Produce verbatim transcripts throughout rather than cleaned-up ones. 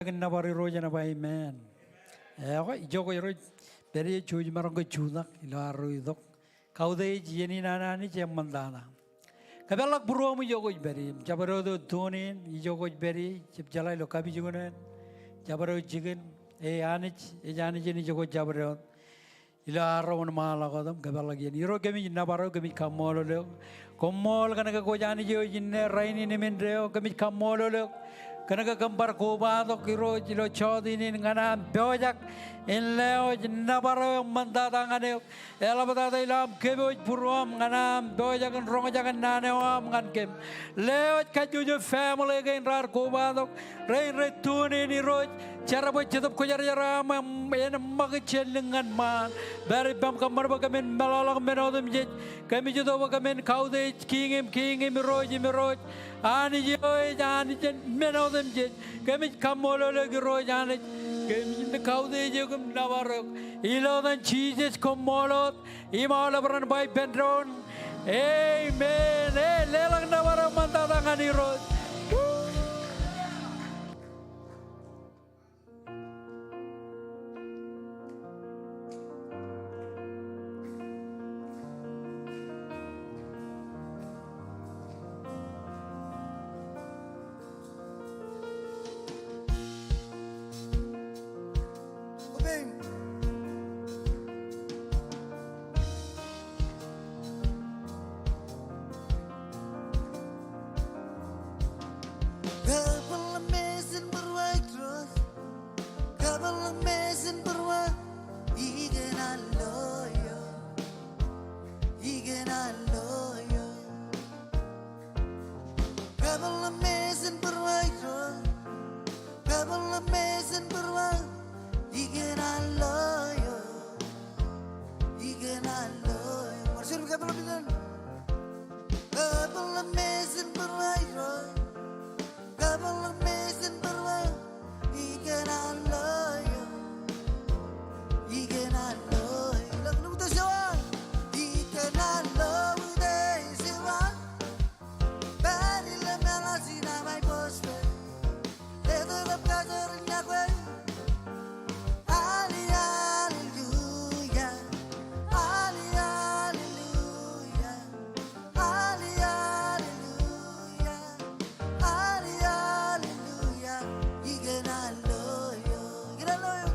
kōn nōbar Irooj eṇ ba amen. Ekwe, ijo kwōj rej pād ie, jouj maroñ ke jutak ilo arro itok. Kautiej iien in an Anij eṃṃantata. Kōpeḷḷọk būruōṃ ijo kwōj pād ie. Im jabdewōt eo tune in, ijo kwōj pād ie, jab jeḷā ilo kapijuknen, jabdewōt jikin, e Anij ej Anij in ijo kwōj jabdewōt. Ilo arro wōnṃaanḷọk wōt im kōpeḷḷọk iien. Irooj kōmij nōbar eok, kōmij kaṃṃoolol eok. Koṃṃool kōn ke kwōj Anij eo ej inne, rainin im indeeo. Kōmij kaṃṃoolol eok kōn ke kōm bar kobatok Irooj ilo jota in ñan aṃ pojak in lewōj nōbar eo eṃṃantata ñan eok. Eḷaptata ilo aṃ kōpooj būruōṃ ñan aṃ pojak in roñjake naan eo aṃ ñan kōm. Lewōj kajjojo family kein raar kobatok, rein rej tune in Irooj, jar bwe Jetōb Kwōjarjar eo aṃ en ṃakūt jān lik ñan ṃaan. Pād ippaṃ kōṃṃan bwe kōmin meḷọkḷọk men otemjej. Kōmij itok bwe kōmin kautiej Kiiñ in kiiñ im Irooj in irooj, Anij eo ej Anij in men otemjej. Kōmij kaṃṃoolol eok Irooj Anij. Kōmij kautiej eok im nōbar eok. Ilo etan Jisōs, koṃṃool wōt. Im aolep ren ba ippān doon, amen. E, leḷọk nōbar eo eṃṃantata ñan Irooj. Kōpeḷḷọk mejān būruō Irooj. Kōpeḷḷọk mejān būruō. Ikōṇaan lo eok. Ikōṇaan lo eok. Kōpeḷḷọk mejān būruō Irooj. Kōpeḷḷọk mejān būruō. Ikōṇaan lo eok. Ikōṇaan lo eok. Bar juon kōpeḷḷọk mejān. Kōpeḷḷọk mejān būruō Irooj. Kōpeḷḷọk mejān būruō. Ikōṇaan lo eok. Ikōṇaan lo eok. Ilo kōn utiej eo an. Ikōṇaan lo utiej eo an. Pād ilo meḷaḷ in aṃ aiboojoj. Letok kab kajoor in iọkwe. Alleluia. Alleluia. Alleluia. Alleluia. Alleluia. Ikōṇaan lo eok. Ikōṇaan lo eok.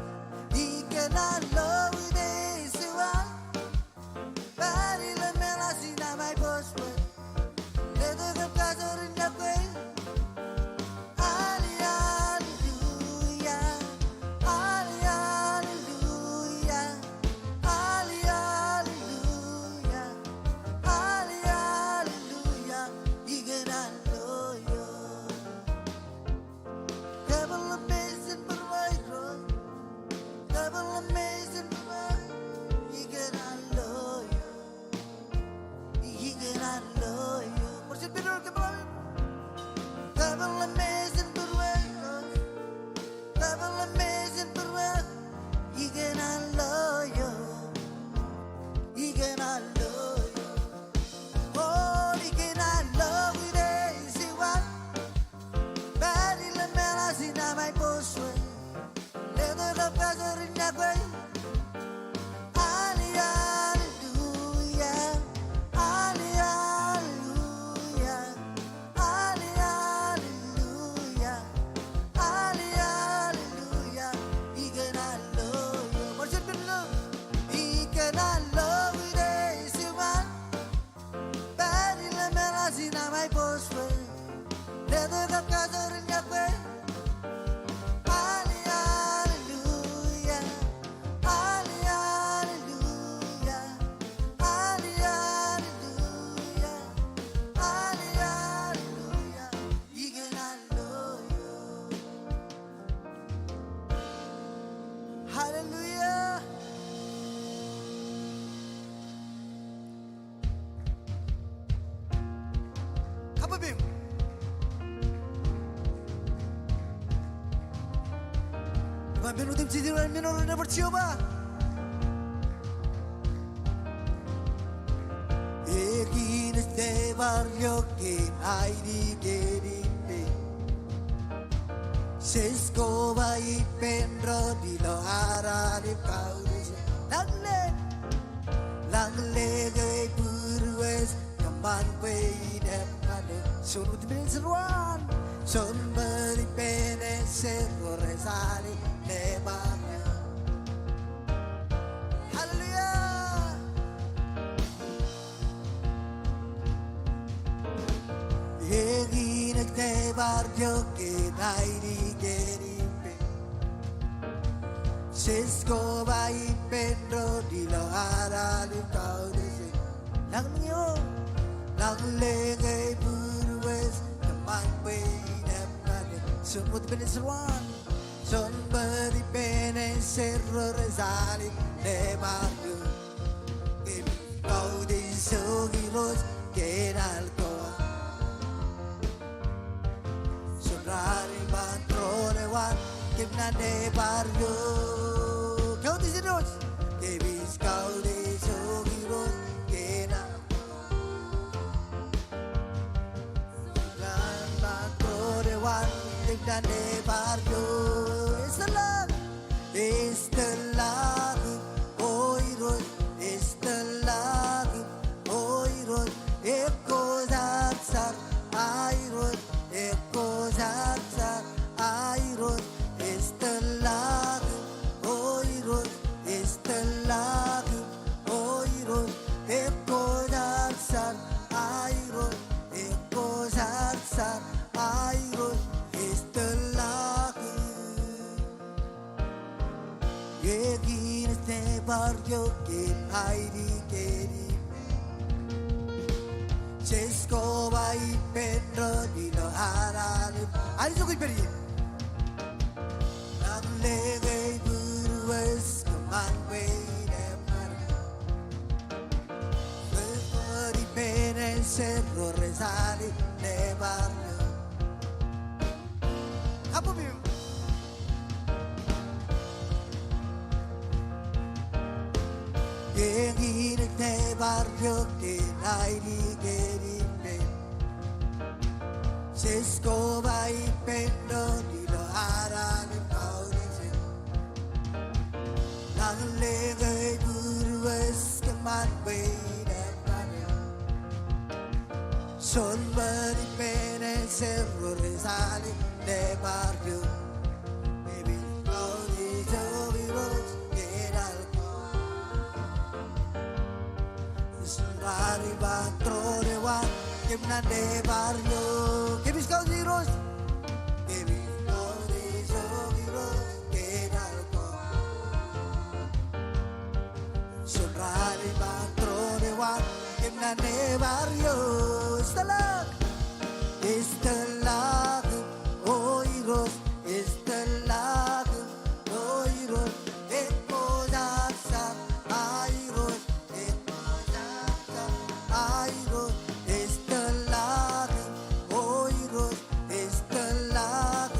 Ikōṇaan lo utiej eo an. Pād ilo meḷaḷ in aṃ aiboojoj. Letok kab kajoor in iọkwe. Alleluia. Alleluia. Alleluia. Alleluia. Ikōṇaan lo eok. Kōpeḷḷọk mejān būruō Irooj. Kōpeḷḷọk mejān būruō. Ikōṇaan lo eok. Ikōṇaan lo eok. Bar juon minit, kōpeḷḷọk. Kōpeḷḷọk mejān būruō Irooj. Kōpeḷḷọk mejān būruō. Ikōṇaan lo eok. Ikōṇaan lo eok. O, ikōṇaan lo utiej eo an. Pād ilo meḷaḷ in aṃ aiboojoj. Letok kab kajoor in iọkwe. Alleluia. Alleluia. Alleluia. Alleluia. Ikōṇaan lo eok. Bar juon minit. Ikōṇaan lo utiej eo an. Pād ilo meḷaḷ in aṃ aiboojoj. Letok kab kajoor in iọkwe. Alleluia. Alleluia. Alleluia. Alleluia. Ikōṇaan lo eok. Hallelujah. Kab bwe im. Bar men otemjej ilo men eo ren bar jutak. Eñin ej bar iọkwe ainikied in pein. Jesko ba ippān doon ilo ad alin kautiej. Lañlōñ. Lañlōñ ke Būruwes kōṃṃan bwe inepñade. Juon wōt ippān ej sōr wōt. Juon wōt ippān ej sōr wōt rej sali nebar. Hallelujah. Eñin ej nebar eo kein ainikiiñ ippān. Jesko ba ippān doon ilo ad alin kautiej. Lañlōñ eo. Lañlōñ ke Būruwes kōṃṃan bwe inepñade. Juon wōt ippān ej sōr wōt. Juon wōt ippān ej sōr wōt rej sali nebar eo. Kōmij kautiej eok Irooj kōn aḷ ko aṃ. Juon raan iban doon eo an kōm naan nebar eo. Kautiej Irooj. Kōmij kautiej eok Irooj kōn aḷ ko aṃ. Juon raan iban doon eo an kōm naan nebar eo. Ej tōllọk. Ej tōllọk, O Irooj, ej tōllọk, O Irooj, ekkojarsar, a Irooj, ekkojarsar, a Irooj, ej tōllọk, O Irooj, ej tōllọk, O Irooj, ekkojarsar, a Irooj, ekkojarsar, a Irooj, ej tōllọk. Eñin ej nebar eo kōn ainikiiñ ippān. Jesko ba ippān doon ilo ad alin. Ainikiiñ ippān. Lañlōñ ke Būruwes kōṃṃan bwe inepñade. Juon wōt ippān ej sōr wōt rej sali nebar eo. Kabbokbok. Eñin ej nebar eo kōn ainikiiñ ippān. Jesko ba ippān doon ilo ad alin kautiej. Lañlōñ ke Būruwes kōṃṃan bwe inepñade. Juon wōt ippān ej sōr wōt rej sali nebar eo. Kōmij kautiej eok Irooj kōn aḷ ko aṃ. Juon raan iban doon eo an kōm naan nebar eo. Kōmij kautiej Irooj. Kōmij kautiej eok Irooj kōn aḷ ko aṃ. Juon raan iban doon eo an kōm naan nebar eo. Ej tōllọk. Ej tōllọk, O Irooj, ej tōllọk, O Irooj, ekkojarsar, a Irooj, ekkojarsar, a Irooj, ej tōllọk, O Irooj, ej tōllọk,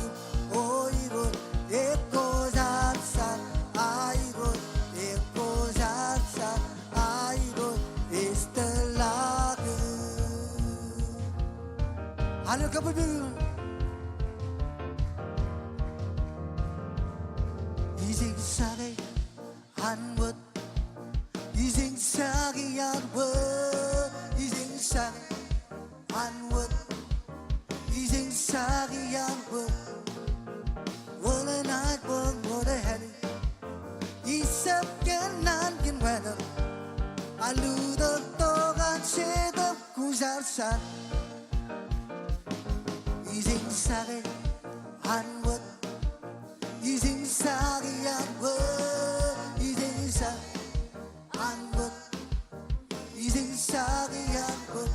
O Irooj, ekkojarsar, a Irooj, ekkojarsar, a Irooj, ej tōllọk. Hallelujah, kabbokbok. Ijin sake an wōt. Ijin sake an wōt. Ijin sake an wōt. Ijin sake an wōt. Wōt ṇaaj bōk wōt eo hali. Ijab kōn naan kōn wāween. Aḷ tok tok an Jetōb Kwōjarjar. Ijin sake an wōt. Ijin sake an wōt. Ijin sake an wōt. Ijin sake an wōt.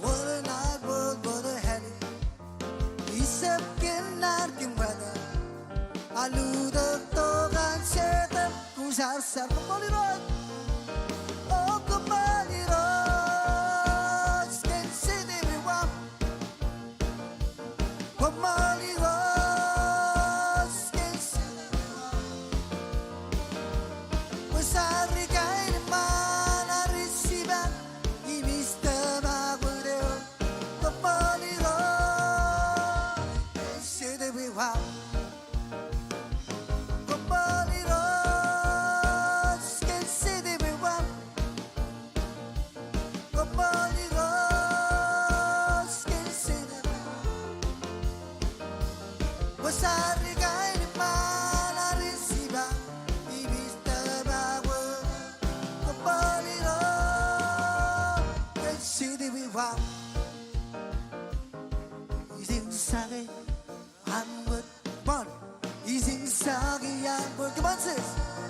Wōt ṇaaj bōk wōt eo hali. Ijab kōn naan kōn wāween. Aḷ tok tok an Jetōb Kwōjarjar. Koṃṃool Irooj. O koṃṃool Irooj kōn Jetōb eo aṃ. Koṃṃool Irooj kōn Jetōb eo aṃ. Kwōjarjar kain eṃṃaan ad ej jipañ im ij tōmak wōt eo. Koṃṃool Irooj kōn Jetōb eo Come on, sis. Bar juon ippān, ij eñsake.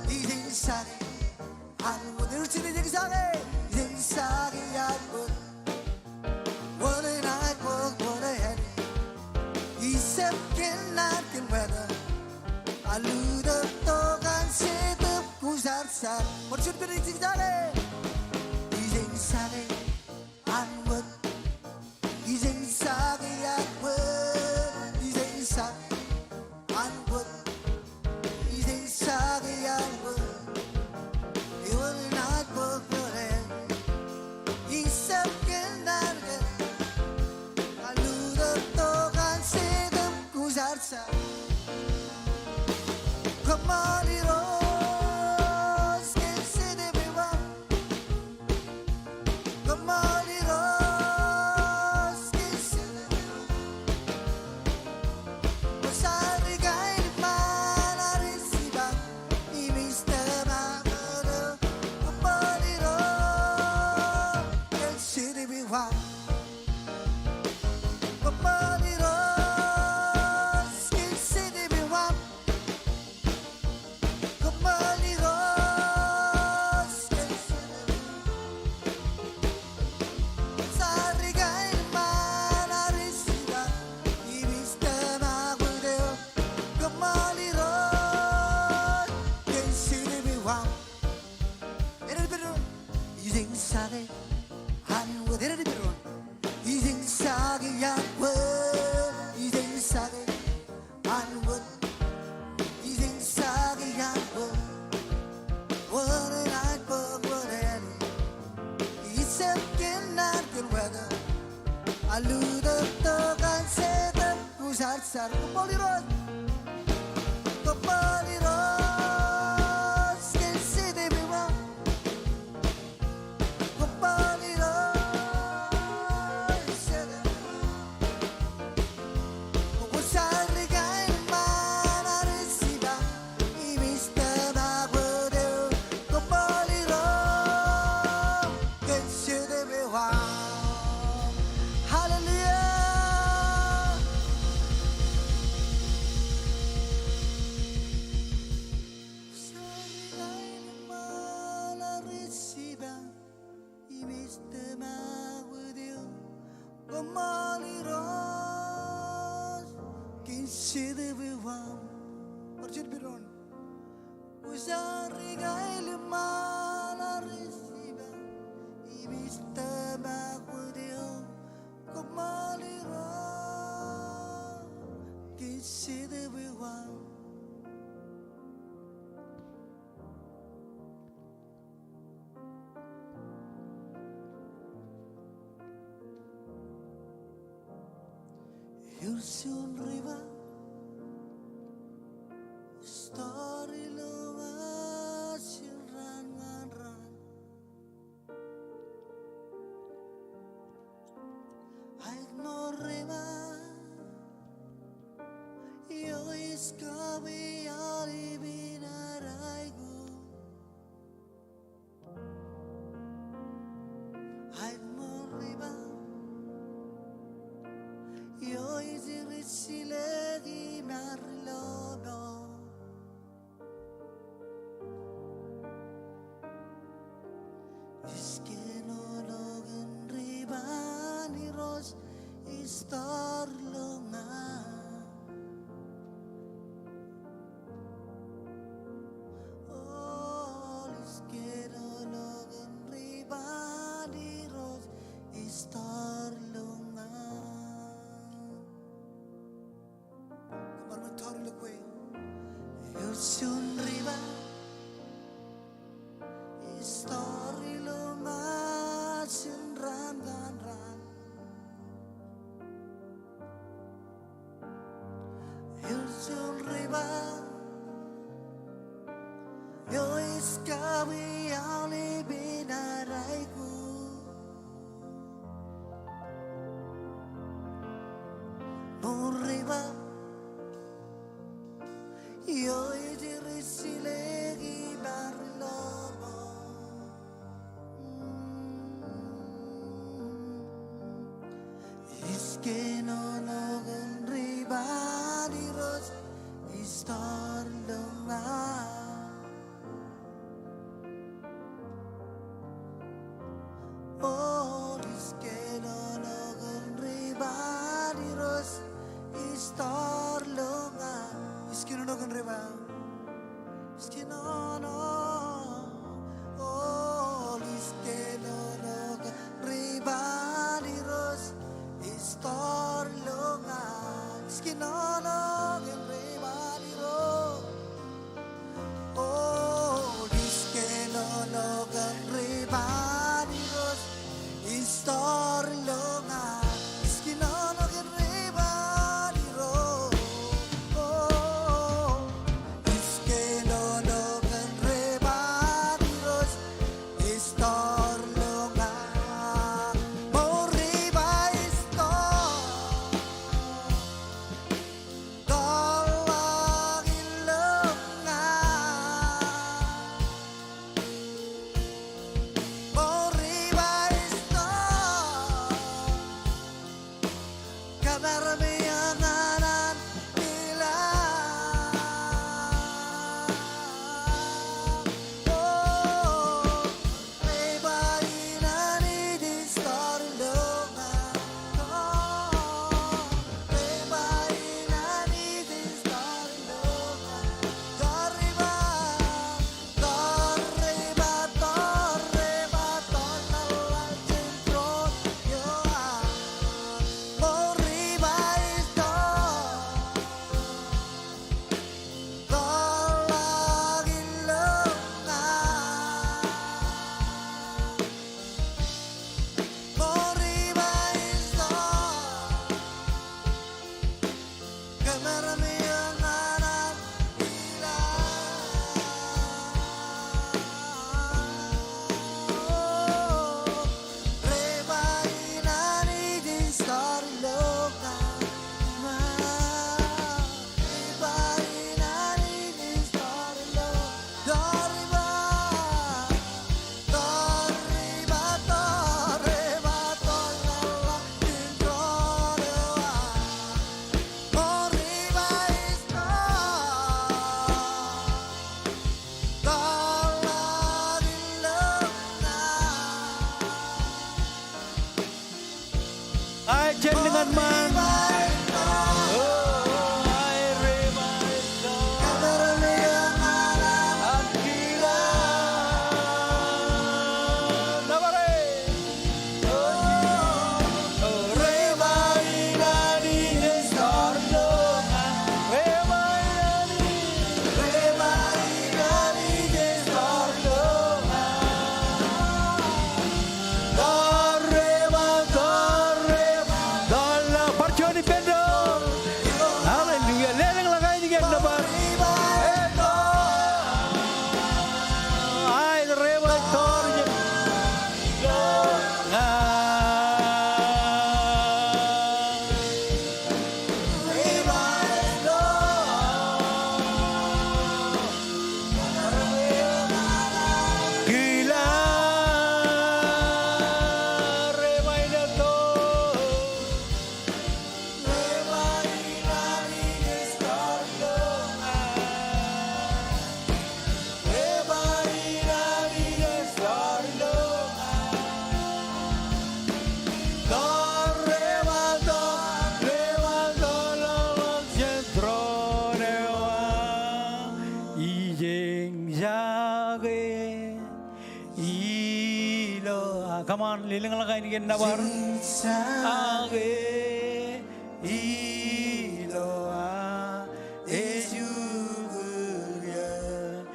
Ij eñsake an wōt, ij eñsake an wōt, ij eñsake an wōt. Ewōr naaj bōk bōlen. Ij sōk kōn an kōn. Alutok tok an Setan kujarsar. Koṃṃool Irooj kōn Jetōb eo aṃ. Koṃṃool Irooj kōn Jetōb eo aṃ. Kwōjarjar ilo ṃaan ad ej jipañ im ij tōmak wōt eok. Koṃṃool Irooj kōn Jetōb eo aṃ. Koṃṃool Irooj kōn Jetōb eo aṃ. Koṃṃool Irooj kōn Jetōb eo aṃ. Kwōjarjar ilo ṃaan ad ej jipañ im ij tōmak wōt eok. Koṃṃool Irooj kōn Jetōb eo aṃ. Ededepedoon. Ij eñsake an wōt, ededepedoon. Ij eñsake an wōt, ij eñsake an wōt, ij eñsake an wōt. Wōt enaaj bōk bōlen. Ij sōk kōn an kōn wōt eok. Alutok tok an Setan kujarsar. Koṃṃool Irooj. Koṃṃool Irooj kōn Jetōb eo aṃ. Koṃṃool Irooj kōn Jetōb eo aṃ. Kwōjarjar ilo ṃaan ad ej jipañ im ij tōmak wōt eok. Koṃṃool Irooj kōn Jetōb eo aṃ. Hallelujah. Kwōjarjar ilo ṃaan ad ej jipañ im ij tōmak wōt eok. Koṃṃool Irooj kōn Jetōb eo aṃ. Bar juon ippān doon. Kwōjarjar ilo ṃaan ad ej jipañ im ij tōmak wōt eok. Koṃṃool Irooj kōn Jetōb eo aṃ. Ewōr juon river ej tōre ilo ṃōj jān raan ñan raan. Aet ṃōk river eo ej kab iaḷ ippān aikuj. Aet ṃōk river eo ej ri jilōk im ar ri loḷọk. Ij kōnono kōn river an Irooj ej tōre ilo ña. O, ij kōnono kōn river an Irooj ej tōre ilo ña. Kōṃṃan bwe tōre ilo kwe. Ewōr juon river ej tōre ilo ṃōj jān raan ñan raan. Ewōr juon river eo ej kab iaḷ ippān aikuj. Ṃōk river Ioe, ej ri sileki bar lo ṃōk. Ij kōnono kōn ri bar Irooj, ij tōr ilo ṃōk. O, ij kōnono kōn ri bar Irooj, ij tōr ilo ṃōk. Ij kōnono kōn ri bar. Ij kōnono. O, ij kōnono kōn ri bar Irooj, ij tōr ilo ṃōk. Ij kōnono kōn ri bar Irooj. O, ij kōnono kōn ri bar Irooj, ij tōr ilo ṃōk. Ij kōnono kōn ri bar Irooj. O, ij kōnono kōn ri bar Irooj, ij tōr ilo ṃōk. Ṃool ri ba ij tōr. Tōrḷọk ilo ṃōk. Ṃool ri ba ij tōr. Kōmār me eñṇan an ilo. O. Ae jān ñan ṃaan. O, ae ri ba ij tōr. An kila. Nōbar e. O, ri ba in Anij ej tōr ilo ṃōk. Ri ba in Anij. Ri ba in Anij ej tōr ilo ṃōk. Tōr ri ba, tōr ri ba, tōr ḷọk, bar juon ippān doon. Hallelujah. Lelōñḷọk ainikien nōbar. Aet, ri ba ej tōr ijin. Kila ri ba in etto. Ijeñjake ilo, a, come on, lelōñḷọk ainikien nōbar. Ijeñjake ilo, a, ej uñūr eō,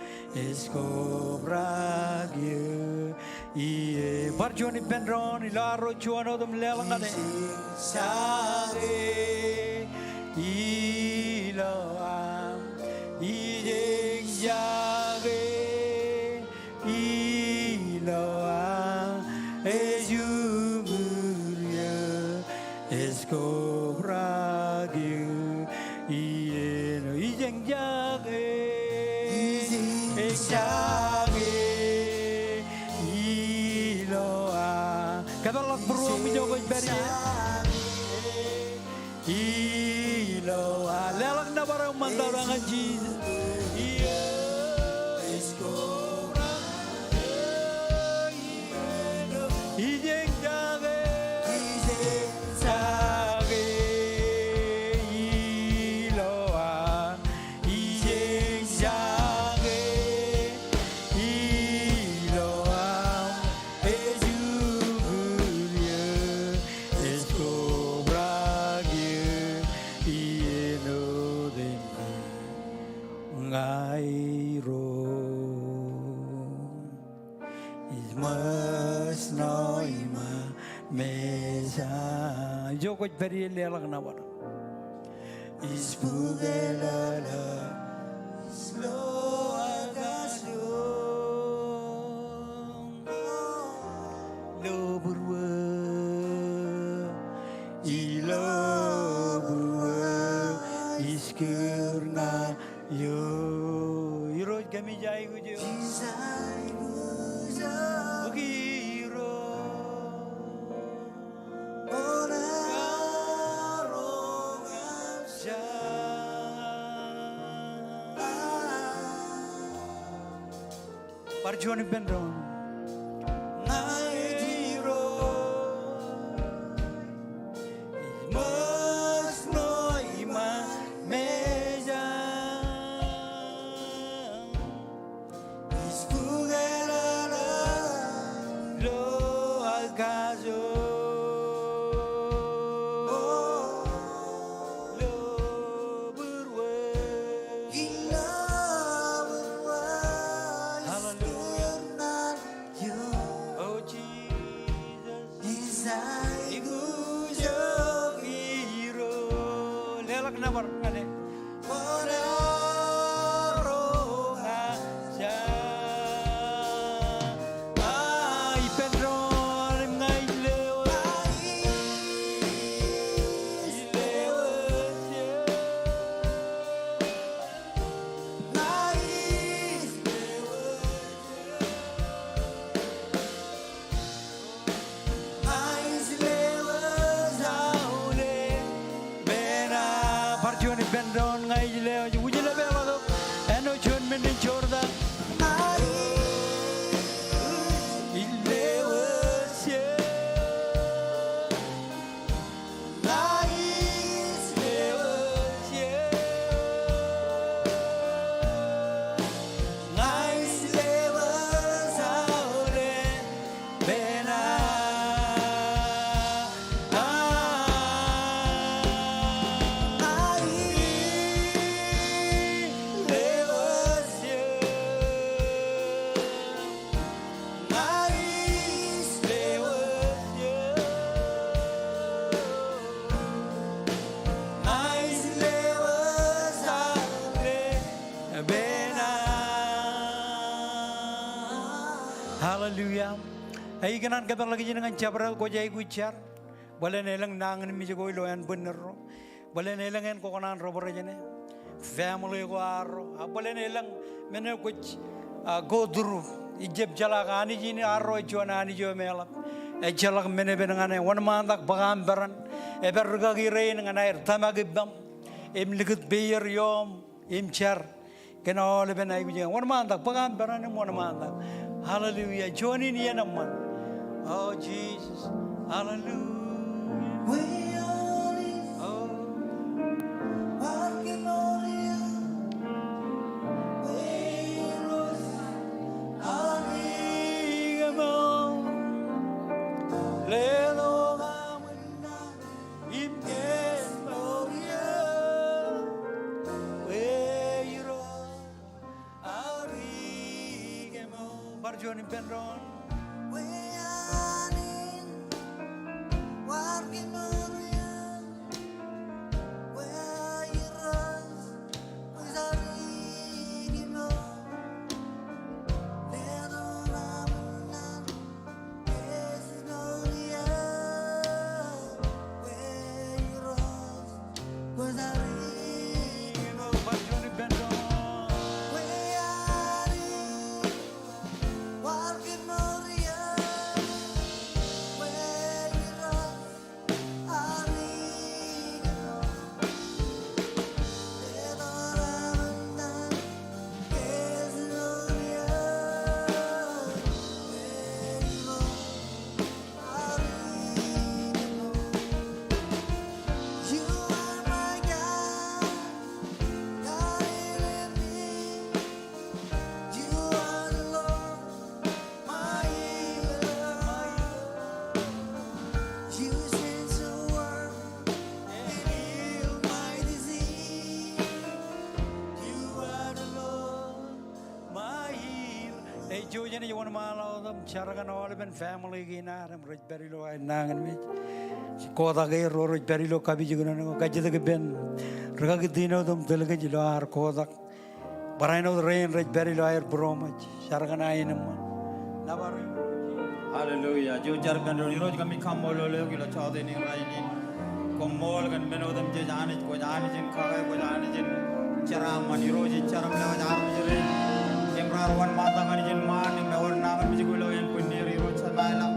ej kobrak eō. Ijeñjake, bar juon ippān doon ilo arro juon otem leḷọk ñan e. Ijeñjake ilo aṃ, ijeñjake ilo aṃ, ej uñūr eō, ej kobrak eō, ijeñjake Kōpeḷḷọk būruōṃ ijo kwōj pād ie. Leḷọk nōbar eo ṃōntata ñan Jisōs. Ijeñjake, ijeñjake, Iloa. Ijeñjake, Iloa. Ej ukūr eō, ej kobrak eō, iien otemjej ña irooj. Ij ṃōj ṇo iṃaan Mejja. Ijo kwōj pād ie, leḷọk nōbar. Ij bukōlōlō ilo akajoñ. Ilo būruō, ilo būruō, ij kūr ñan Irooj, kōmij aikuj eok. Bōk Irooj. Bar juon ippān doon. Ña ij Irooj. Ij ṃōj ṇo iṃaan Mejja. Ij bukōlōlō ilo akajoñ. Ilo būruō. Ilo būruō. Hallelujah. Oh, Jesus. Ij aikuj eok Irooj. Leḷọk nōbar ñan e. Ah, ippān doon im ña ij lewōj. Ij lewōj. Ña ij lewōj. Bar juon ippān doon, ña ij lewōj. Wūjlepḷọk tok āinwōt juon men in joortak. Ij lewōj. Hallelujah. Ikōṇaan kōpeḷḷọk ijin ñan jabdewōt kwōj aikuj jar. Bōlen elōñ nañinmej ko ilo ānbwinnid ro. Bōlen elōñ en kwō kōṇaan rebōd jāne. Family ko arro. A bōlen elōñ men eo kwōj, ah, go through. Ijjab jeḷā ke Anij in arro ej juon Anij eo im eḷap. Ejjeḷọk men epen ñan e. Wōnṃaantak bōk aṃ peran. Epād rikaki rein ñan aer tōmak ippaṃ im likūt peier ioṃ im jar. Kōn aolepān aikuj in. Wōnṃaantak, bōk aṃ peran im wōnṃaantak. Hallelujah. Juon in iien eṃṃan. Oh, Jesus. Hallelujah. Oh. Bar juon ippān doon. Jouj eṇ ej wōnṃaanḷọk wōt im jar kōn aolepen family kein ad im rej pād ilo aer nañinmej. Kotak er ro rej pād ilo kapijuknen ko, kajjitōk ippān rūkaki Tino im Tōl kōj ilo ad kotak. Barāinwōt rein rej pād ilo aer būroṃōj. Jar kōn aenōṃṃan. Nōbar. Hallelujah. Jouj jar ippān doon. Irooj, kōmij kaṃṃoolol eok ilo jọteen in rainin. Koṃṃool kōn men otemjej Anij, kwōj Anij in kake, kwōj Anij in jeraaṃṃan. Irooj, ij jar im lewōj armej rein im raar wōnṃaantak Anij in ṃaan im ewōr nañinmej ko ilo ānbwinnū er. Irooj Jemām ilañ,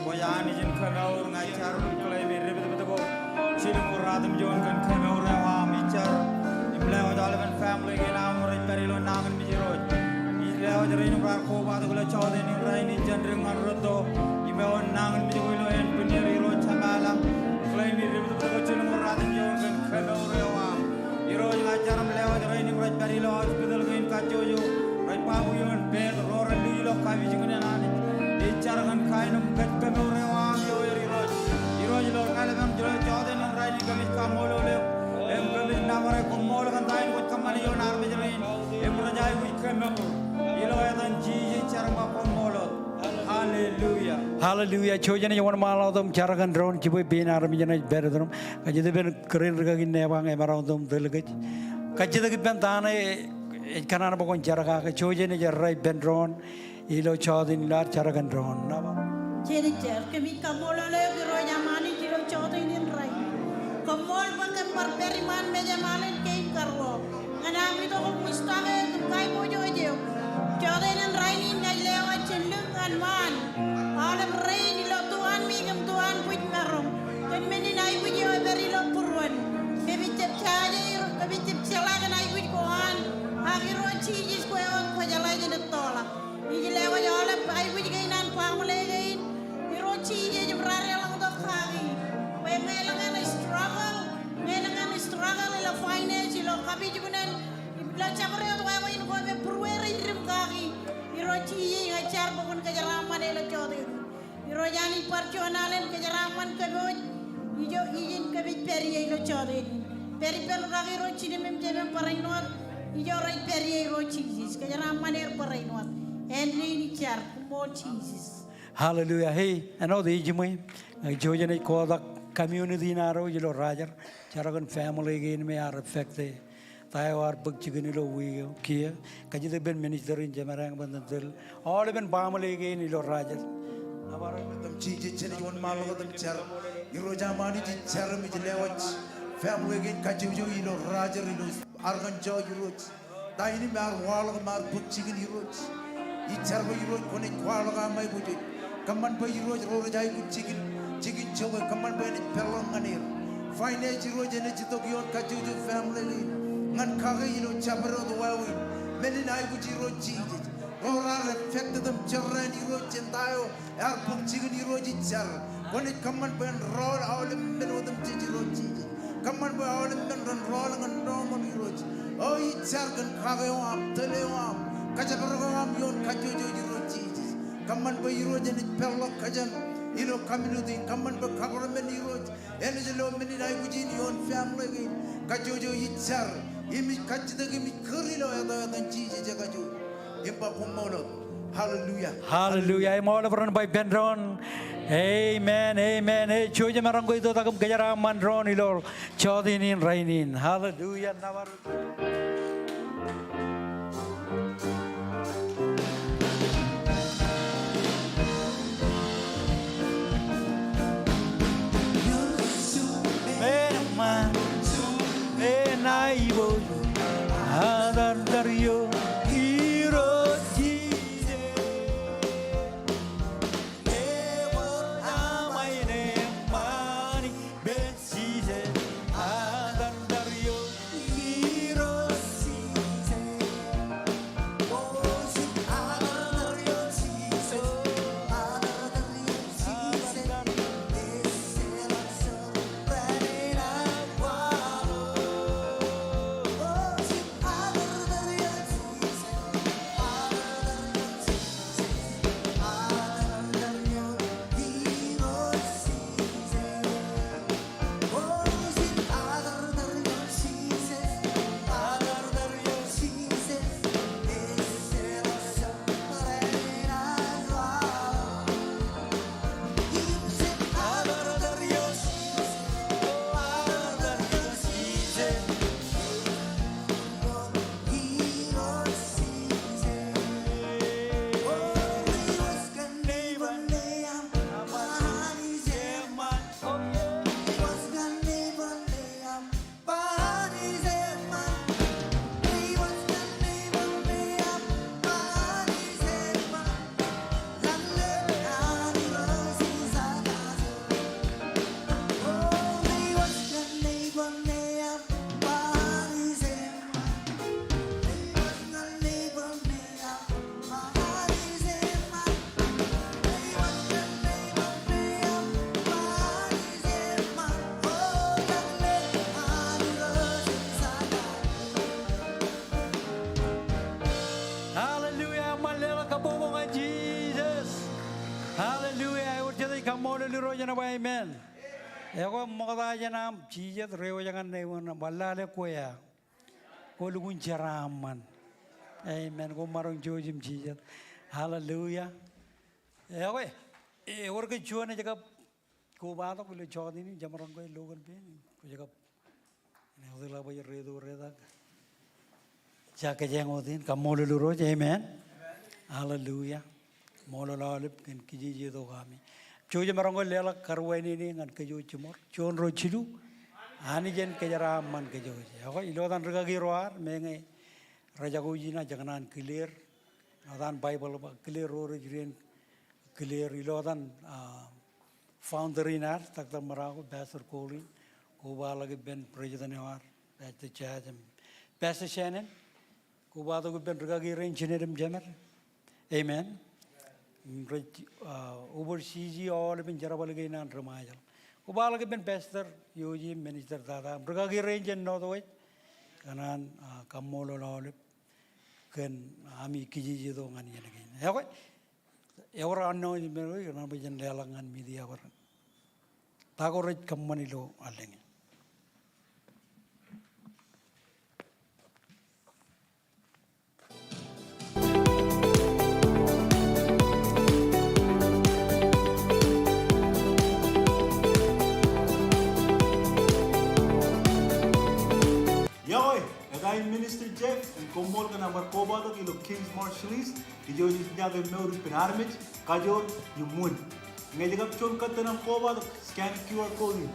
kwōj Anij in kemour, ña ij jar im claim e depdepdep ko. Jilñuul ruatimjuon kōn kemour eo aṃ. Ij jar im lewōj aolepen family kein aṃ rej pād ilo nañinmej Irooj. Ij lewōj rein im raar kobatok ilo jọteen in rainin jān dik ñan rūtto im ewōr nañinmej ko ilo ānbwinnū er. Irooj Jemām ilañ, claim e depdepdep ko, jilñuul ruatimjuon kōn kemour eo aṃ. Irooj, ña ij jar im lewōj rein im rej pād ilo hospital kein kajjojo, rej ba bwe ioon pād ro rej lukkuun ilo kapijuknen Anij. Ij jar kōn kain im kōj kemour eo aṃ ioer Irooj. Irooj, ilo ḷalem eo ilo jọteen in rainin kōmij kaṃṃoolol eok im kōmij nōbar eok. Koṃṃool kōn ta in kwōj kōṃṃane ioon armej rein im rej aikuj kemour. Ilo etan Jisōs ij jar im ba koṃṃool wōt. Hallelujah. Hallelujah. Jouj eṇ ej wōnṃaanḷọk wōt im jar kōn doon, jibwe pein armej eṇ ej pād iturin. Kajjitōk ippān kōrā in rūkaki Nebañ, Emaroñ im Tōl kōj. Kajjitōk ippān ta ṇe ej kōṇaan bwe kwōn jar kake. Jouj eṇ ej errā ippān doon ilo jọteen in, ilo ad jar kōn doon. Nōbar. Jen jar. Kōmij kaṃṃoolol eok Irooj aṃ Anij ilo jọteen in rainin. Koṃṃool bwe kōm bar pād iṃaan mejaṃ alen kein karuo ñan am itok im wūjtake eok im kaiboojoj eok. Jọteen in rainin ña ij lewōj jān lōñ ñan ṃaan aolep rein ilo tuanmik im tuanbwijmaroñ kōn men in aikuj eo ej pād ilo būruon. Kōmij jab jaje er, kōmij jab jeḷā kōn aikuj ko an, ak Irooj Jisōs kwe wōt kwōjeḷā jān ettoḷọk. Ij lewōj aolep aikuj kein an baaṃle kein, Irooj Jisōs, im raar eḷañtok kaki. Bwe ñe elōñ ānbwin struggle, ñe elōñ ānbwin struggle ilo finance, ilo kapijuknen, ilo jabdewōt wāween ko me būruereiddim kaki, Irooj Jisōs, ña ij jar bwe kwōn kōjeraaṃṃane ilo jọteen in. Irooj Anij, bar juon alen kōjeraaṃṃan kōpooj ijo ijin kōmij pād ie ilo jọteen in. Pād ippān rūkaki ro jinem im jemem barāinwōt ijo rej pād ie, Irooj Jisōs. Kōjeraaṃṃan er barāinwōt. Āindein ij jar, koṃṃool Jisōs. Hallelujah. Hey, āinwōt ejiṃwe, ña ij jouj eṇ ej kotak community in ad wōj ilo Rochester, jar kōn family kein me ear affected. Ta eo ear bōk jikin ilo wiik eo kiiō. Kajjitōk ippān minister in, Jemām ilañ, bwe en tōl aolepen baaṃle kein ilo Rochester. Nōbar. Kōm Jisōs, jen ej wōnṃaanḷọk wōt im jar. Irooj aṃ Anij, ij jar im ij lewōj family kein kajjojo ilo Rochester, ilo Arkansas Irooj. Ta in im ear waḷọk im ear bōk jikin Irooj. Ij jar bwe Irooj kwōnaaj kwaḷọk aṃ aiboojoj. Kōṃṃan bwe Irooj ro rej aikuj jikin, jikin jokwe, kōṃṃan bwe enaaj peḷḷọk ñan er. Finance Irooj enaaj itok ioon kajjojo family in ñan kake ilo jabdewōt wāween. Men in aikuj Irooj Jisōs. Ro raar affected im jorrāān Irooj jān ta eo ear bōk jikin Irooj ij jar. Kwōnaaj kōṃṃan bwe en rọọl aolep men otemjej Irooj Jisōs. Kōṃṃan bwe aolep men ren rọọl ñan normal Irooj. O ij jar kōn kake eo aṃ, tōl eo aṃ, kōjparok eo aṃ ioon kajjojo Irooj Jisōs. Kōṃṃan bwe Irooj enaaj peḷḷọk kōjām ilo community in. Kōṃṃan bwe government Irooj enaaj lo men in aikuj in ioon family kein kajjojo ij jar. Im ij kajjitōk im ij kūr ilo etan, etan Jisōs ekajoor. Im ba koṃṃool wōt. Hallelujah. Hallelujah. Im aolep ren ba ippān doon, amen, amen. Ej jouj im maroñ ke itoitak im kōjeraaṃṃan doon ilo jọteen in rainin. Hallelujah. Nōbar. Nōbar amen. Ekwe ṃokta jān aṃ jijet reiwōj ñan eoon, bar lale kwe aō. Kwō lukkuun jeraaṃṃan. Amen. Koṃ maroñ jouj im jijet. Hallelujah. Ekwe, ewōr ke juon ej kab kobatok ilo jota in, jemaroñ ke ilo kan pen, kwōj kab Eñin ḷọk bwe rej reito retak. Ij kōjeañ wōt in, kaṃṃoolol Irooj, amen. Hallelujah. Ṃool aolep kōn kijeje tok ami. Jouj im maroñ ke leḷọk karuwainene ñan kōj jiṃor. Juon, ruo, jilu. Anij en kōjeraaṃṃan kōj. Ekwe, ilo etan rikaki ro ad, meñe rej jako ijin ak jekōṇaan kile er. Etan Baibōḷ ba kile er ro rej ren kile er. Ilo etan, ah, founder in ad, Doctor Marocco, Pastor Colin, kobaḷọk ippān president eo ad, Pastor Chad im Pastor Shannon, kobatok ippān rikaki rein jined im jemed. Amen. Rej, ah, oversee aolepen jerbal kein an ri Ṃajeḷ. Kobaḷọk ippān Pastor Yoji, Minister Tata, rikaki rein jān Northwest, kōṇaan, ah, kaṃṃoolol aolep kōn ami kijeje tok ñan iien kein. Ekwe, ewōr announcement eo, ikōṇaan bwe jen leḷọk ñan media bwe ta ko rej kōṃṃan ilo allōñ in. Iọkwe, eta in Minister Jeff, im koṃṃool kōn aṃ bar kobatok ilo King's Marshallese, ijo ej iññā ke mour ippān armej, kajoor, im wūn. Ñe ej kab juon kōttan aṃ kobatok, scan Q R code in.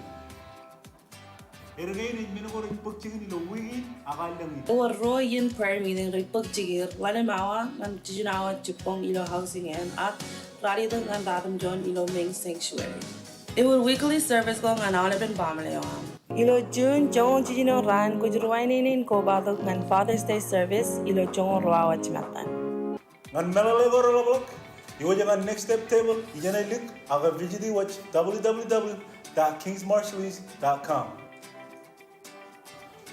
Ālikin ej men ko rej bōk jikin ilo wiik in ak allōñ in. Ewōr ruo iien prayer meeting rej bōk jikier, ḷalem awa ñan jiljino awa jibboñ ilo housing eo, ak ralitōk ñan ratimjuon ilo main sanctuary. Ewōr weekly service ko ñan aolepen baaṃle eo aṃ. Ilo June joñoul jiljino raan kwōj ruwainene in kobatok ñan Father's Day service ilo joñoul ruo awa jimattan. Ñan meḷeḷe ko reḷapḷọk, iwōj ñan Next Step Table ijeṇe lik ak visit wōj W W W dot kings marshallese dot com.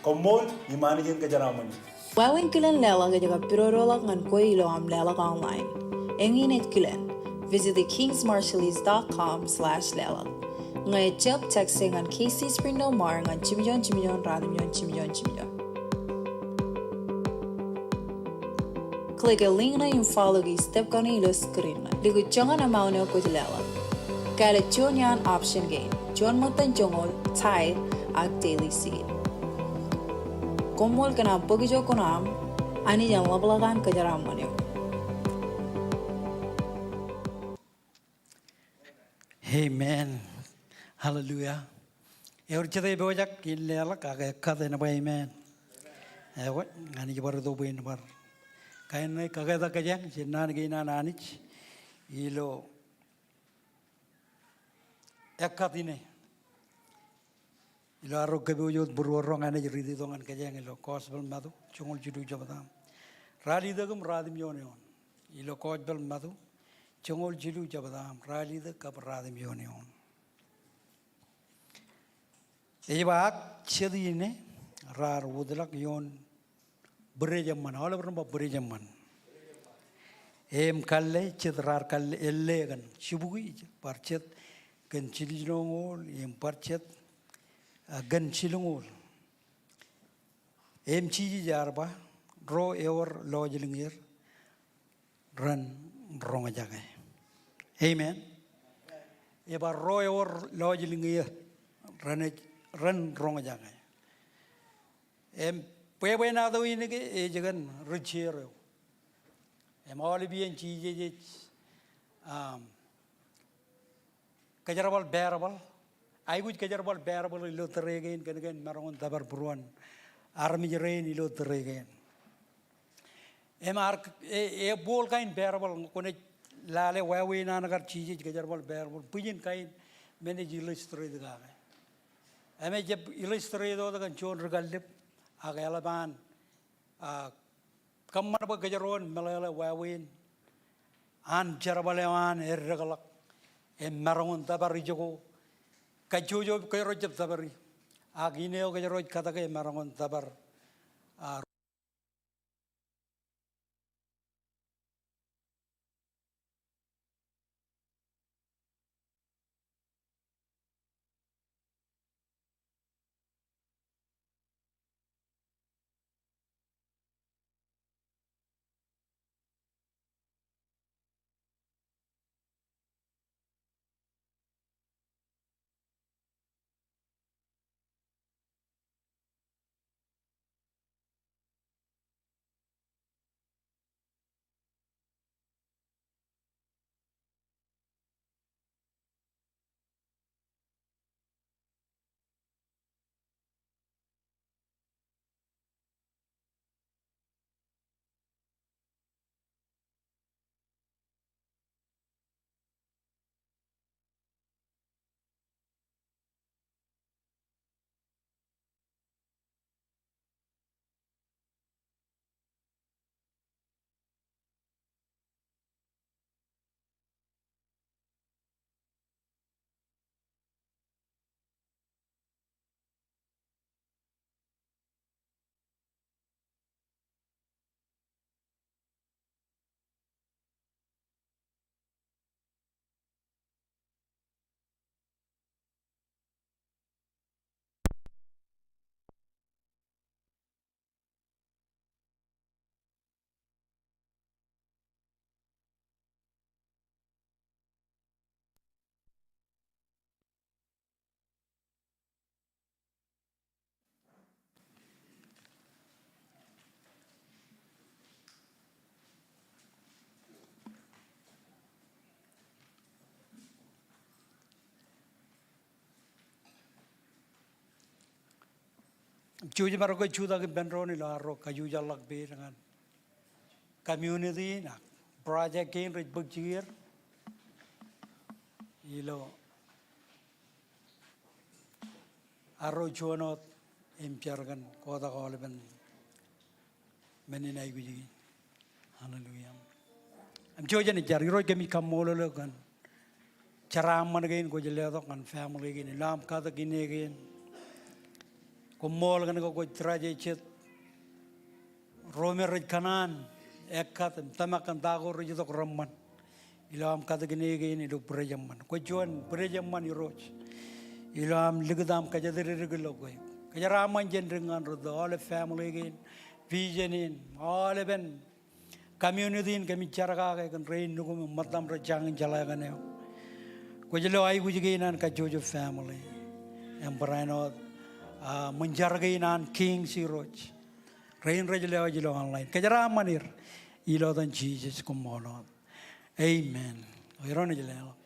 Koṃṃool im Anij en kōjeraaṃṃan eok. Wāween kilen leḷọk ej kab pidodoḷọk ñan kwe ilo aṃ leḷọk online. Eñin ej kilen. Visit kings marshallese dot com slash leḷọk. Ñe ejjab, text e ñan K C Springdale Mar ñan jimjuon jimjuon ratimjuon jimjuon jimjuon. Click e link ṇe im follow e step kaṇe ilo screen ṇe. Likūt joñan amount eo kwōj leḷọk. Kāālōt juon iaan option kein. Juon ṃōttan joñoul, tithe, ak daily seed. Koṃṃool kōn aṃ bōk ijo kuṇaaṃ, Anij en ḷapḷọk an kōjeraaṃṃan eok. Amen. Hallelujah. Ewōr jet epojak in leḷọk ak ekkat en ba amen. Ekwe, Anij bar itok bwe en bar kain ṇe kaketak kōjeañ jān naan kein an Anij ilo ekkat ine. Ilo arro kōpooj wōt būruorro ñan ej riit itok ñan kōjeañ ilo Gospel Matu, joñoul jilu jebta im ralitōk im ratimjuon eoon. Ilo Gospel Matu, joñoul jilu jebta im ralitōk kab ratimjuon eoon. Ej ba ak jet ine raar wōtlọk ioon bwidej eṃṃan, aolep ren ba bwidej eṃṃan. Im kalle jet raar kalle, elle kōn jibukwi, bar jet kōn jiljinoñoul, im bar jet, ah, kōn jilñoul. Im Jisōs ear ba, ro ewōr lọjilñier, ren roñjake. Amen. Ej ba ro ewōr lọjilñier, ren, ren roñjake. Im bwebwenato in ke ej kōn ri jeer eo. Im aolep iien Jisōs ej, um, kōjerbal parable. Aikuj kōjerbal parable ilo tōre kein kōn kein maroñ in tōpar būruon armej rein ilo tōre kein. Im ear, e, ebooḷ kain parable, kwōnaaj lale wāween an kar Jisōs kōjerbal parable, bwijin kain men ej illustrate kake. Im ej illustrate wōt kōn juon ri kallib, ak eḷap an, ah, kōṃṃan bwe kōjro en meḷeḷe wāween an jerbal eo an eddekḷọk, im maroñ in tōpar ijoko, kajjojo kōjro jab tōpari, ak ine eo kōjro ej kōtake maroñ in tōpar, ah, Jouj im arro ke jutak ippān doon ilo arro kajjojo ḷọk peid ñan community in ak project kein rej bōk jikier. Ilo arro juon wōt im jar kōn kotak aolepen men in aikuj kein. Hallelujah. Im jouj jen jar. Irooj, kōmij kaṃṃoolol eok kōn jeraaṃṃan kein kwōj letok ñan family kein ilo aṃ katak ine kein. Koṃṃool kōn ke kwōj tōraje jet ro me rej kōṇaan ekkat im tōmak kōn ta ko rej itok reṃṃan ilo aṃ katak ine kein ilo bwidej eṃṃan. Kwōj juon bwidej eṃṃan Irooj ilo aṃ likūt aṃ kōjatdikdik ilo kwe. Kōjeraaṃṃan jān dik ñan rūtto, aolep family kein, vision in, aolepen community in kōmij jar kake kōn rein nukum im ṃōttam rej jañin jeḷā kōn eok. Kwōj lo aikuj kein an kajjojo family im barāinwōt, ah, ṃōn jar kein an Kings Irooj. Rein rej lewōj ilo online, kōjeraaṃṃan er ilo etan Jisōs, koṃṃool wōt. Amen. Erom ej leḷọk.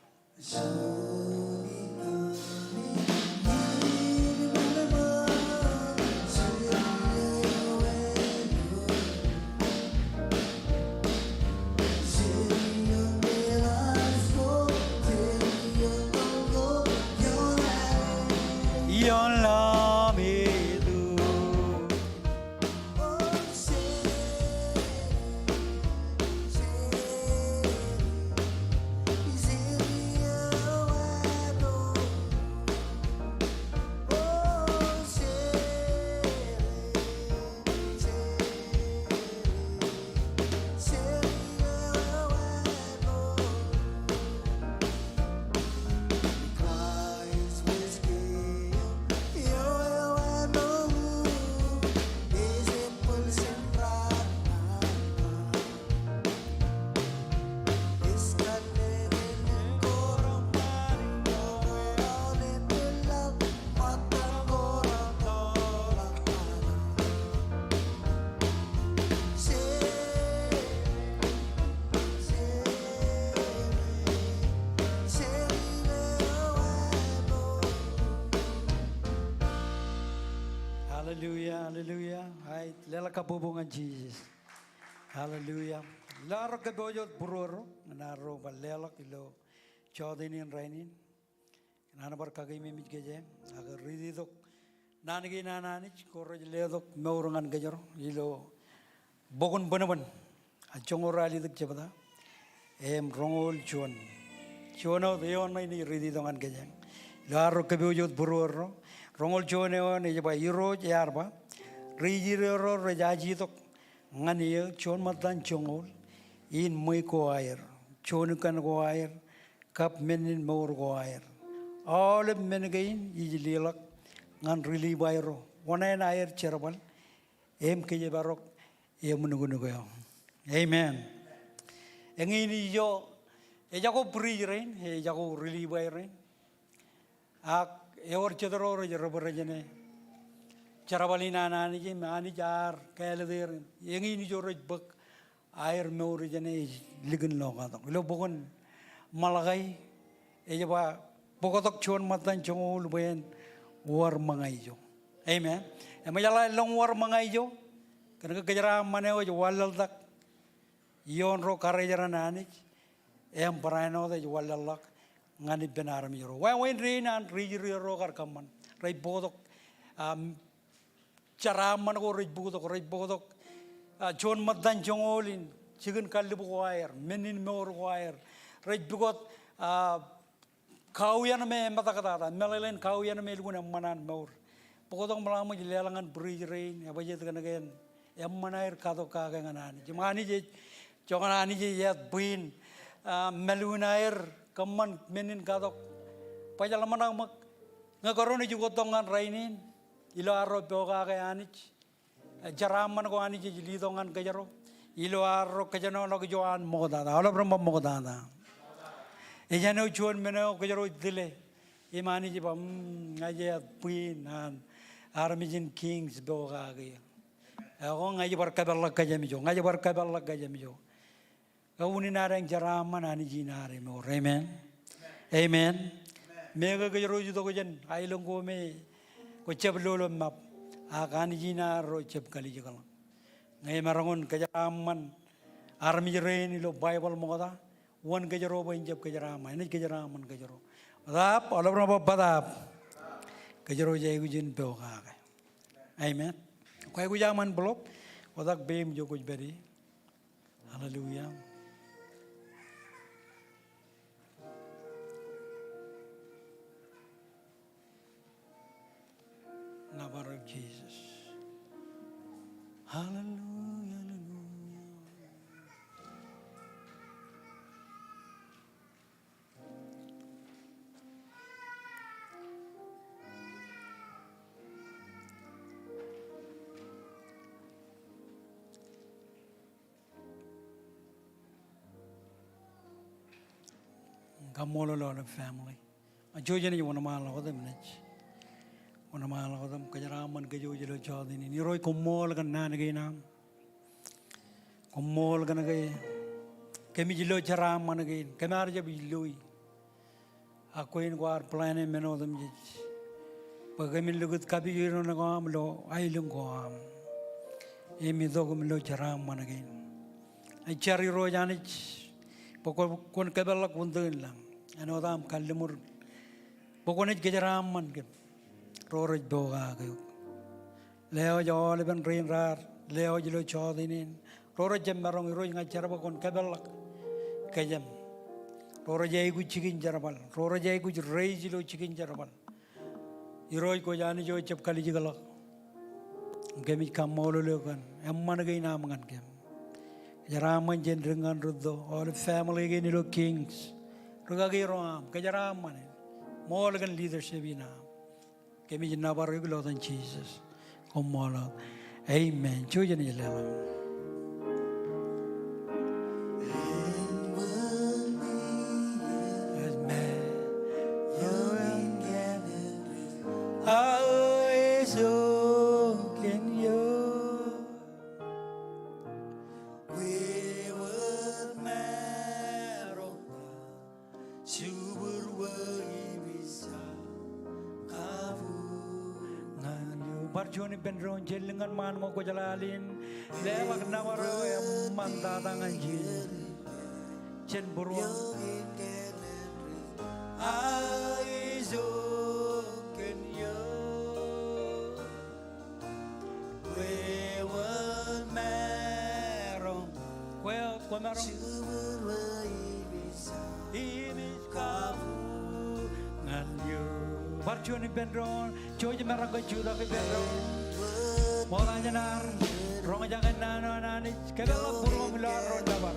Hallelujah, hallelujah. Ij leḷọk kabbokbok ñan Jisōs. Hallelujah. Ilo arro kōpooj wōt būruerro ñan arro bar leḷọk ilo jota in rainin. Kōn an bar kakeememej kōj, ak riiti tok naan kein an Anij ko rej letok mour ñan kōjro ilo bok in Bōnbōn, joñoul ralitōk jebta im roñoul juon. Juon wōt eoon ṇe in ij riiti tok ñan kōj ilo arro kōpooj wōt būruerro. Roñoul juon eoon ej ba, Irooj ear ba, ri-Israel ro rej ajetok ñan eō juon ṃōttan joñoul in ṃweiuk ko aer, juon ikan ko aer, kab men in mour ko aer. Aolep men kein ij leḷọk ñan ri-Livai ro oṇāān aer jerbal im kōjparok eṃ nuknuk eo. Amen. Eñin ijo, ejako priest rein, ejako ri-Livai rein. Ak ewōr jet ro rej rebōd ijin jerbal in an Anij im Anij ear kāālōt er. Eñin ijo rej bōk aer mour ijin ej likin lokatok. Ilo bok in Malakai ej ba bōktok juon ṃōttan joñoul bwe en uwaar ṃōñā ijo. Amen. Im ejeḷā elōñ uwaar ṃōñā ijo, kōnke kōjeraaṃṃan eo ej wanlaḷtak ioon ro karijeran Anij, im barāinwōt ej wanlaḷḷọk ñan ippān armej ro. Wāween dein an ri-Israel ro kar kōṃṃan. Rej bōktok, um, jeraaṃṃan ko rej bōktok, rej bōktok, ah, juon ṃōttan joñoul in jikin kallib ko aer, men in mour ko aer. Rej pukot, ah, kauian me emetak tata, meḷeḷein kauian me elukkuun eṃṃan an mour. Bōktok ṃōḷaṃōj leḷọk ñan priest rein, ebajjeet kōnke en eṃṃan aer katok kake ñan Anij. Im Anij ej joñan Anij ej āt bwiin, ah, māluun aer kōṃṃan men in katok. Baj ḷōmṇak ṃōk, ñe kōrā ej ukōt tok ñan rainin, ilo arro pokake Anij, jeraaṃṃan ko Anij ej letok ñan kōjro ilo arro kōjenolọk ijo an ṃoktata. Aolep ren ba ṃoktata. Ejān eo juon men eo kōjro ej tile im Anij ej ba, mm, ña ij āt bwiin an armej in Kings pokake. Ekwe ña ij bar kōpeḷḷọk kōjām ijo, ña ij bar kōpeḷḷọk kōjām ijo. Ke unin ad ej jeraaṃṃan, Anij in ad emour. Amen. Amen. Meñe kōjro ej itok jān aelōñ ko me kwō jab lolo map, ak Anij in ad ro jab kalijekḷọk. Ñe emaroñ in kōjeraaṃṃan armej rein ilo Baibōḷ ṃokta, wōn kōjro bwe en jab kōjeraaṃṃan? Enaaj kōjeraaṃṃan kōjro. Bōtaab, aolep ro bar bōtaab, kōjro ej aikuj in pokake. Amen. Kwōj aikuj aṃ envelope, kotak peiṃ ijo kwōj pād ie. Hallelujah. Nōbar eok Jisōs. Hallelujah, hallelujah. Kaṃṃoolol aolep family. Ak jouj jenaaj wōnṃaanḷọk wōt im naaj wōnṃaanḷọk wōt im kōjeraaṃṃan kōj ilo jota in. Irooj, koṃṃool kōn naan kein aṃ. Koṃṃool kōn ke kōmij lo jeraaṃṃan kein. Kōm ar jab ij loi. Ak kwe in kwaar plan e men otemjej bwe kōmin likūt kapijuknen ko aṃ ilo aelōñ ko aṃ im itok im lo jeraaṃṃan kein. Ij jar Irooj Anij bwe kwōn, kwōn kōpeḷḷọk wūntōn lañ āinwōt aṃ kalliṃur bwe kwōnaaj kōjeraaṃṃan kōm. Ro rej pokake eok. Lewōj aolepen rein raar lewōj ilo jota in. Ro rej jab maroñ, Irooj, ña ij jar bwe kwōn kōpeḷḷọk kōjām. Ro rej aikuj jikin jerbal. Ro rej aikuj raise ilo jikin jerbal. Irooj, kwōj Anij eo ejjab kalijekḷọk. Kōmij kaṃṃoolol eok kōn eṃṃan kein aṃ ñan kōm. Kōjeraaṃṃan jān dik ñan rūtto, aolep family kein ilo Kings. Rūkaki ro aṃ, kōjeraaṃṃan. Ṃool kōn leadership in aṃ. Kōmij nōbar eok ilo etan Jisōs. Koṃṃool. Amen. Jouj jenaaj leḷọk. Amen. Bar juon ippān doon, jen lōñ ñan ṃaan ṃōk kwōjeḷā al in. Leḷọk nōbar eo eṃṃantata ñan Jisōs. Jen būruon. Kwe, kwōmaroñ. Bar juon ippān doon, jouj im maroñ ke jutak ippān doon. Ṃokta jān ad roñjake naan eo an Anij, kōpeḷḷọk būruōṃ ilo ad ro nōbar.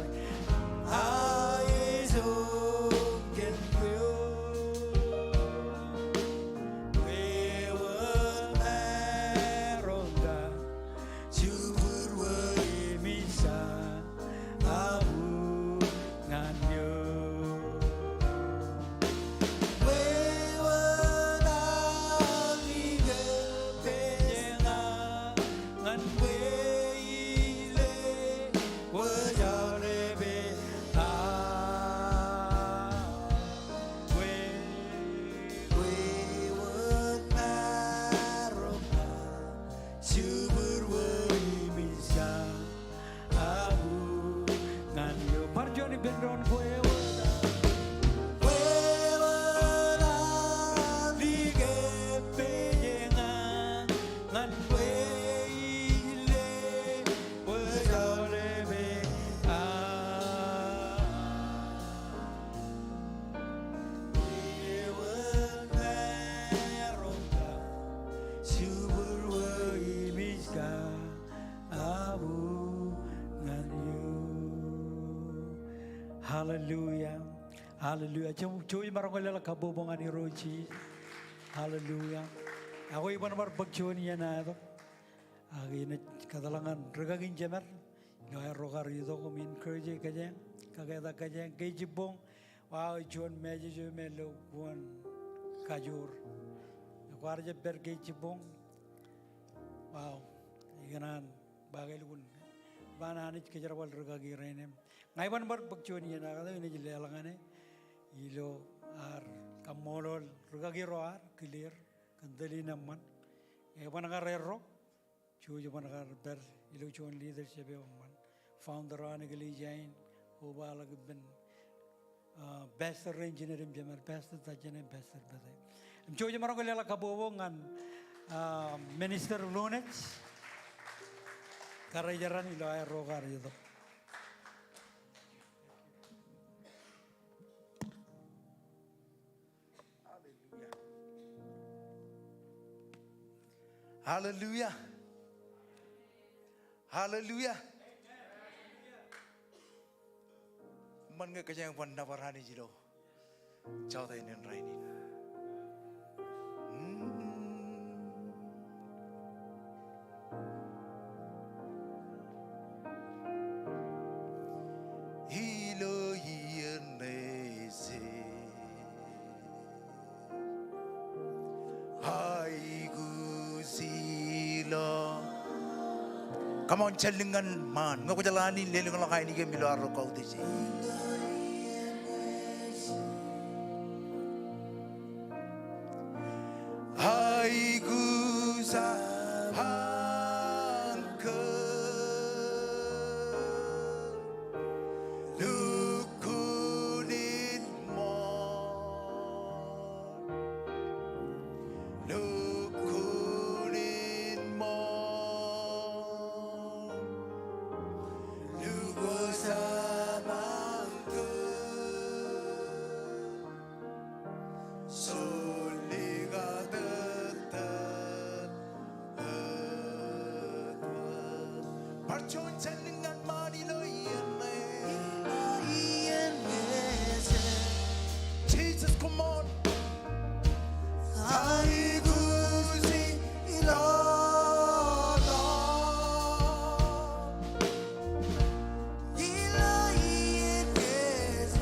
Bar juon ippān doon, kwe eo. Hallelujah. Hallelujah. Jen jouj im maroñ ke leḷọk kabbokbok ñan Irooj. Hallelujah. Ak kwe iban bar bōk juon iien aō itok. Ak inaaj kōtḷọk ñan rūkaki in jemed ilo aerro kar itok im encourage kōjeañ, kaketak kōjeañ, ke ej jibboñ. Wow, ej juon message eo me ilo kuwōn kajoor. Kwaar jab pād ke ej jibboñ. Wow, ikōṇaan ba ke lukkuun ba an Anij kōjerbal rūkaki rein im ña iban bar bōk juon iien aō itok, inaaj leḷọk ñan e ilo ad kaṃṃoolol rūkaki ro ad kileer kōn tōl in eṃṃan. Eban kar erro, jouj ban kar pād ilo juon leadership eo eṃṃan. Founder an eklejia in, kobaḷọk ippān, ah, pastor rein jined im jemed, Pastor Tajane, Pastor Pete. Im jouj im maroñ ke leḷọk kabbokbok ñan, ah, Minister Lunaj. Kar ej eran ilo aer ro kar itok. Hallelujah. Hallelujah. Hallelujah. Eṃṃan ñe kōjeañ ban nōbar Anij ilo jota in rainin. Hmm. Ilo iien Moses. Aikuj ilo. Come on, jen lōñ ñan ṃaan. Ñe kwō jeḷā in, lelōñḷọk ainikieṃ ilo arro kautiej e. Aikuj aṃ kōn lukkuun in ṃool. Lukkuun in ṃool. Lukkuun aṃ kōn. Bar juon jen lōñ ñan ṃaan ilo iien ṇe. Ilo iien Moses. Jesus, come on. Aikuj ilo. Ilo iien Moses.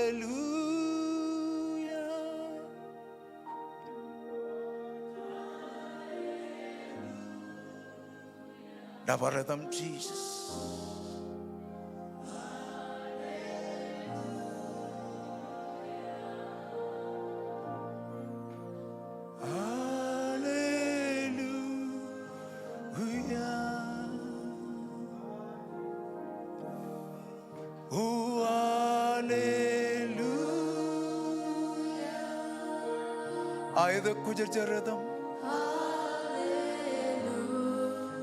Hallelujah. Nōbar etaṃ, Jesus. Hallelujah. Oh, hallelujah. Ekwōjarjar etaṃ.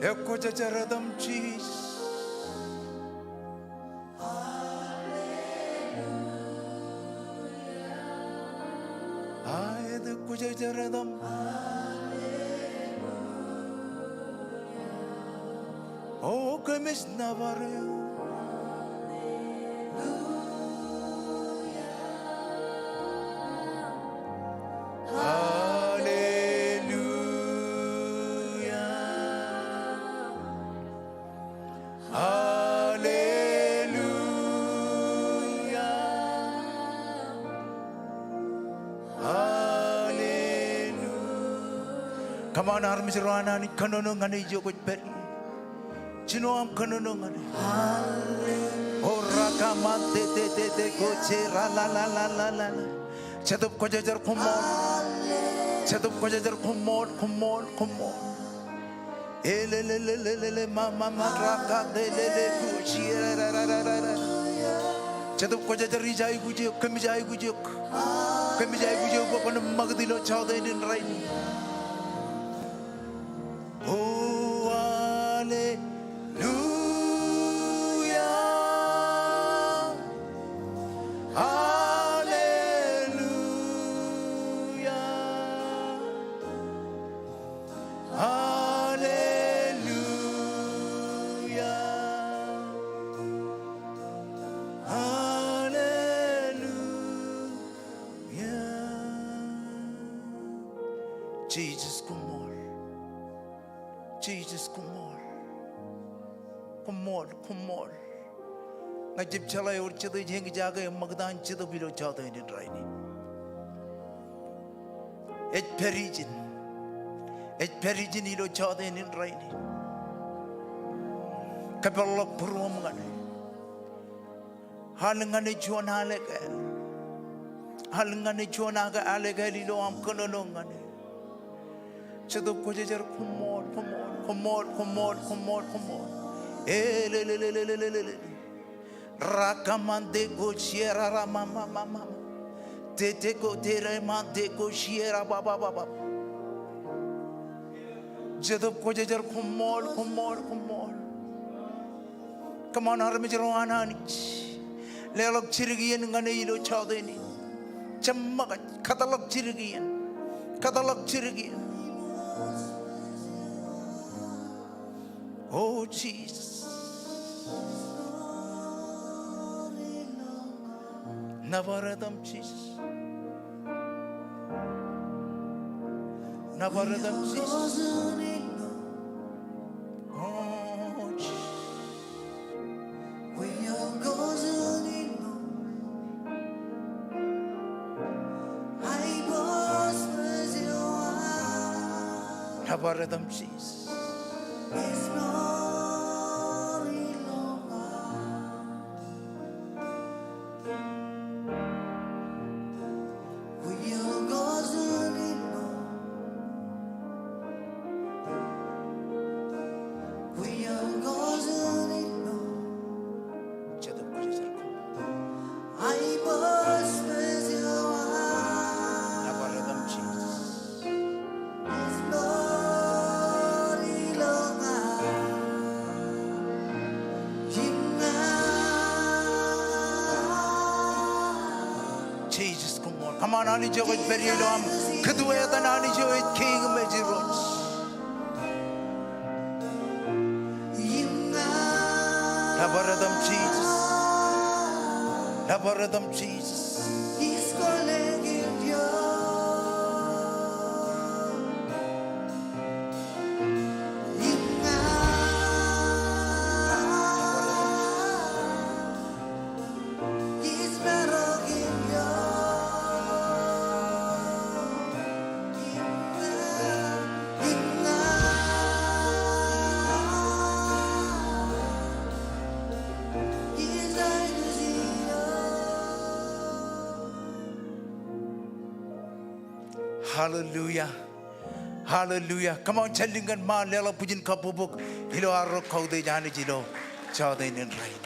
Ekwōjarjar etaṃ, Jisōs. Aet, ekwōjarjar etaṃ. O kōmij nōbar eok. Alleluia. Alleluia. Alleluia. Come on, armej ro an Anij, kōnono ñan e ijo kwōj pād ie. Jino aṃ kōnono ñan e. O raka ma te te te te ko je ra la la la la la. Jetōb Kwōjarjar, koṃṃool. Jetōb Kwōjarjar, koṃṃool, koṃṃool, koṃṃool. Elelelelele, ma, ma, ma, raka, elele, kuji, ra, ra. Jetōb Kwōjarjar, ij aikuj eok, kōmij aikuj eok. Kōmij aikuj eok bwe kwōn ṃakūt ilo jọteen in rainin. O, alleluia. Alleluia. Alleluia. Alleluia. Jisōs, koṃṃool. Jisōs, koṃṃool. Koṃṃool, koṃṃool. Ña ij jab jeḷā ewōr jet ej eñjake eṃṃakūt an Jetōb ilo jọteen in rainin. Ej pād ijin. Ej pād ijin ilo jọteen in rainin. Kōpeḷḷọk būruōṃ ñan e. Al ñan e juon alekāāl. Al ñan e juon ak alekāāl ilo aṃ kōnono ñan e. Jetōb Kwōjarjar, koṃṃool, koṃṃool, koṃṃool, koṃṃool, koṃṃool. Elelelelelelele. Raka ma te ko je ra ra ma ma ma ma ma. Te te ko te re ma te ko je ra ba ba ba ba. Jetōb Kwōjarjar, koṃṃool, koṃṃool, koṃṃool. Come on, armej ro an Anij. Leḷọk jidik iien ñan e ilo jọteen in. Jeṃṃakaj, kōtḷọk jidik iien. Kōtḷọk jidik iien. O Jisōs. Nōbar etaṃ, Jisōs. Nōbar etaṃ, Jisōs. O Jisōs. Nōbar etaṃ, Jisōs. Jetōb Kwōjarjar, koṃṃool. Nōbar etaṃ, Jisōs. Jisōs, koṃṃool. Come on, Anij eo kwōj pād ie ilo aṃ kōtwe etan, Anij eo ej Kiiñ im ej Irooj. Nōbar etaṃ, Jisōs. Nōbar etaṃ, Jisōs. Hallelujah. Hallelujah. Come on, jān lik ñan ṃaan leḷọk bwijin kabbokbok ilo arro kautiej Anij ilo jọteen in rainin.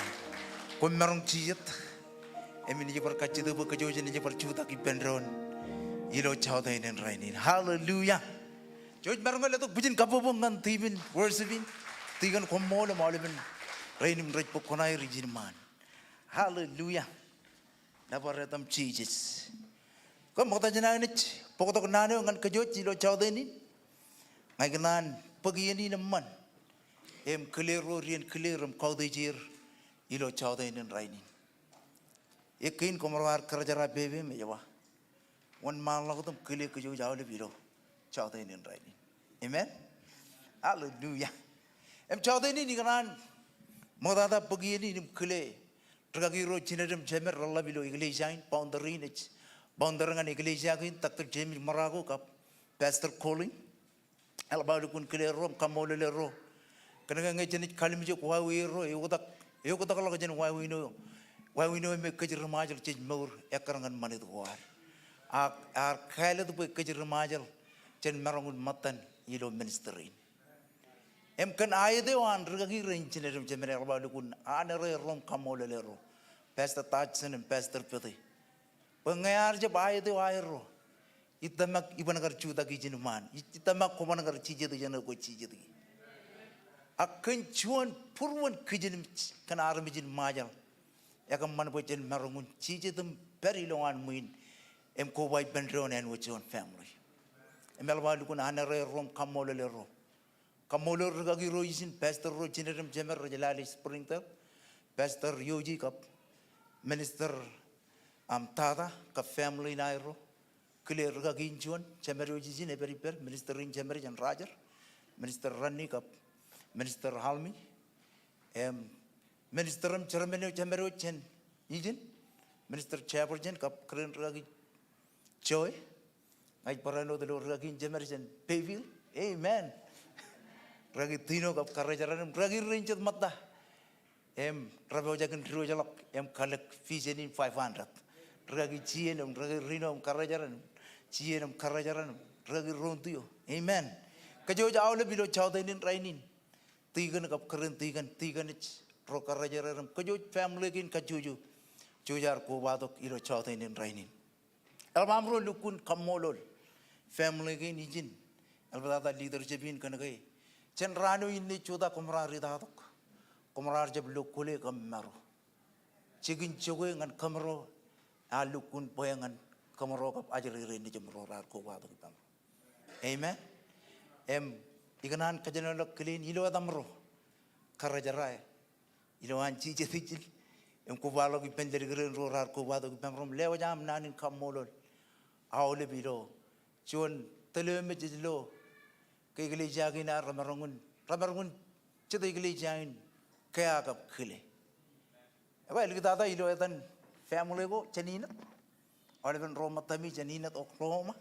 Kwōmaroñ jijet. Im inaaj bar kajjitōk bwe kōj jen bar jutak ippān doon. ilo jọteen in rainin. Hallelujah. Jouj maroñ ke letok bwijin kabbokbok ñan team in worship in. Tikōn koṃṃool im aolepen rein im rej bōk kuṇaer ijin ṃaan. Hallelujah. Nōbar etaṃ Jisōs. Ke ṃokta jān aō naaj bōktok naan eo ñan kōj wōj ilo jọteen in. Ña ikōṇaan bōk iien in eṃṃan im kile ro ri en kile er im kautiej er ilo jọteen in rainin. Ekkein koṃro ar kōrjera pepe im ej ba, wōnṃaanḷọk wōt im kile kōj wōj aolep ilo jọteen in rainin. Amen. Hallelujah. Im jọteen in ikōṇaan ṃoktata bōk iien in im kile rūkaki ro jined im jemed reḷḷap ilo eklejia in, founder in ej founder ñan eklejia kein, Doctor James Morocco kab Pastor Colin. Eḷap aō lukkuun kile erro im kaṃṃoolol erro. Kōnke ñe jenaaj kalimjek wāween erro, eoktak, eoktakḷọk jān wāween eo, wāween eo me kōj ri Ṃajeḷ jej mour ekkar ñan ṃanit ko ad. Ak ear kāālōt bwe kōj ri Ṃajeḷ jen maroñ in ṃōttan ilo ministry in. Im kōn aet eo an rūkaki rein jined im jemed, eḷap aō lukkuun honor erro im kaṃṃoolol erro, Pastor Dodson im Pastor Pete. Bwe ñe ear jab aet eo aerro, ij tōmak iban kar jutak ijin ṃaan. Ij tōmak koban kar jijet ijeṇe kwōj jijet ie. Ak kōn juon būruon kijenmej kōn armej in Ṃajeḷ, ekōṃṃan bwe jen maroñ in jijet im pād ilowaan ṃwiin im koba ippān doon āinwōt juon family. Im eḷap aō lukkuun honor erro im kaṃṃoolol erro. Kaṃṃoolol rūkaki ro ijin, pastor ro jined im jemed rej lale Springdale, Pastor Yoji kab Minister, um, Tata kab family in aerro. Kile rūkaki in juon, jemed eo ijin ej pād ippād, minister in jemed jān Roger, Minister Ranni kab Minister Halmi, im minister im chairman eo jemed eo jān ijin, Minister Jefferson kab kōrā in rūkaki Joe. Ña ij barāinwōt ilo rūkaki in jemed jān Bayville. Amen. Rūkaki Tino kab karijeran im rūkaki rein jet ṃōtta im repojak in diwōjḷọk im kalōk vision in five hundred. Rūkaki Jien im rūkaki Rino im karijeran im Jien im karijeran im rūkaki Rontio. Amen. Kōj wōj aolep ilo jọteen in rainin. Tikōn kab kōrā in tikōn, tikōn ej ro karijeran im kōj wōj family kein kajjojo. Jej ar kobatok ilo jọteen in rainin. Eḷap aṃ ro lukkuun kaṃṃoolol family kein ijin, eḷaptata leadership in kōnke jān raan eo inne jutak koṃro ar itatok, koṃro ar jab lo kwōle kab maro. Jikin jokwe ñan kōmro, ear lukkuun bwe ñan kōmro kab ajri rein nejin ro raar kobatok ippaṃro. Amen. Im ikōṇaan kōjenolọk kile in ilo etaṃro. Karijer aō ilowaan jijet ijin im kobaḷọk ippān ledik rein ro raar kobatok ippaṃro im lewōj aṃ naan in kaṃṃoolol aolep ilo juon tōl eo me jej lo ke eklejia kein ad remaroñ in, remaroñ in jete eklejia in kea kab kile. Ekwe, eliktata ilo etan family ko jān Enid. Aolepen ro ṃōttami jān Enid, Oklahoma.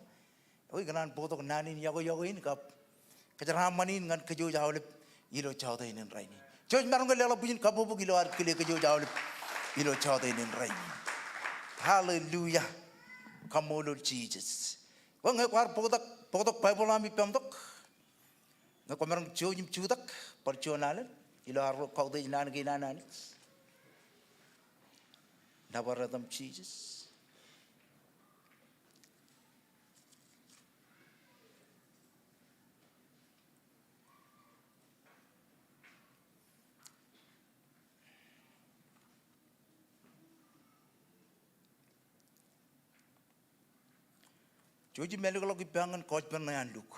Ekwe, ikōṇaan bōktok naan in yokwe yokwe in kab kōjeraaṃṃan in ñan kōj wōj aolep ilo jọteen in rainin. Jej maroñ ke leḷọk bwijin kabbokbok ilo ad kile kōj wōj aolep ilo jọteen in rainin. Hallelujah. Kaṃṃoolol Jisōs. Ekwe, ñe kwaar bōktok, bōktok Baibōḷ aṃ ippaṃ tok. Ñe kwōmaroñ jouj im jutak, bar juon alen, ilo arro kautiej naan kein an Anij. Nōbar etaṃ Jisōs. Jouj im ālukḷọk ippa ñan Gospel ṇe an Luk.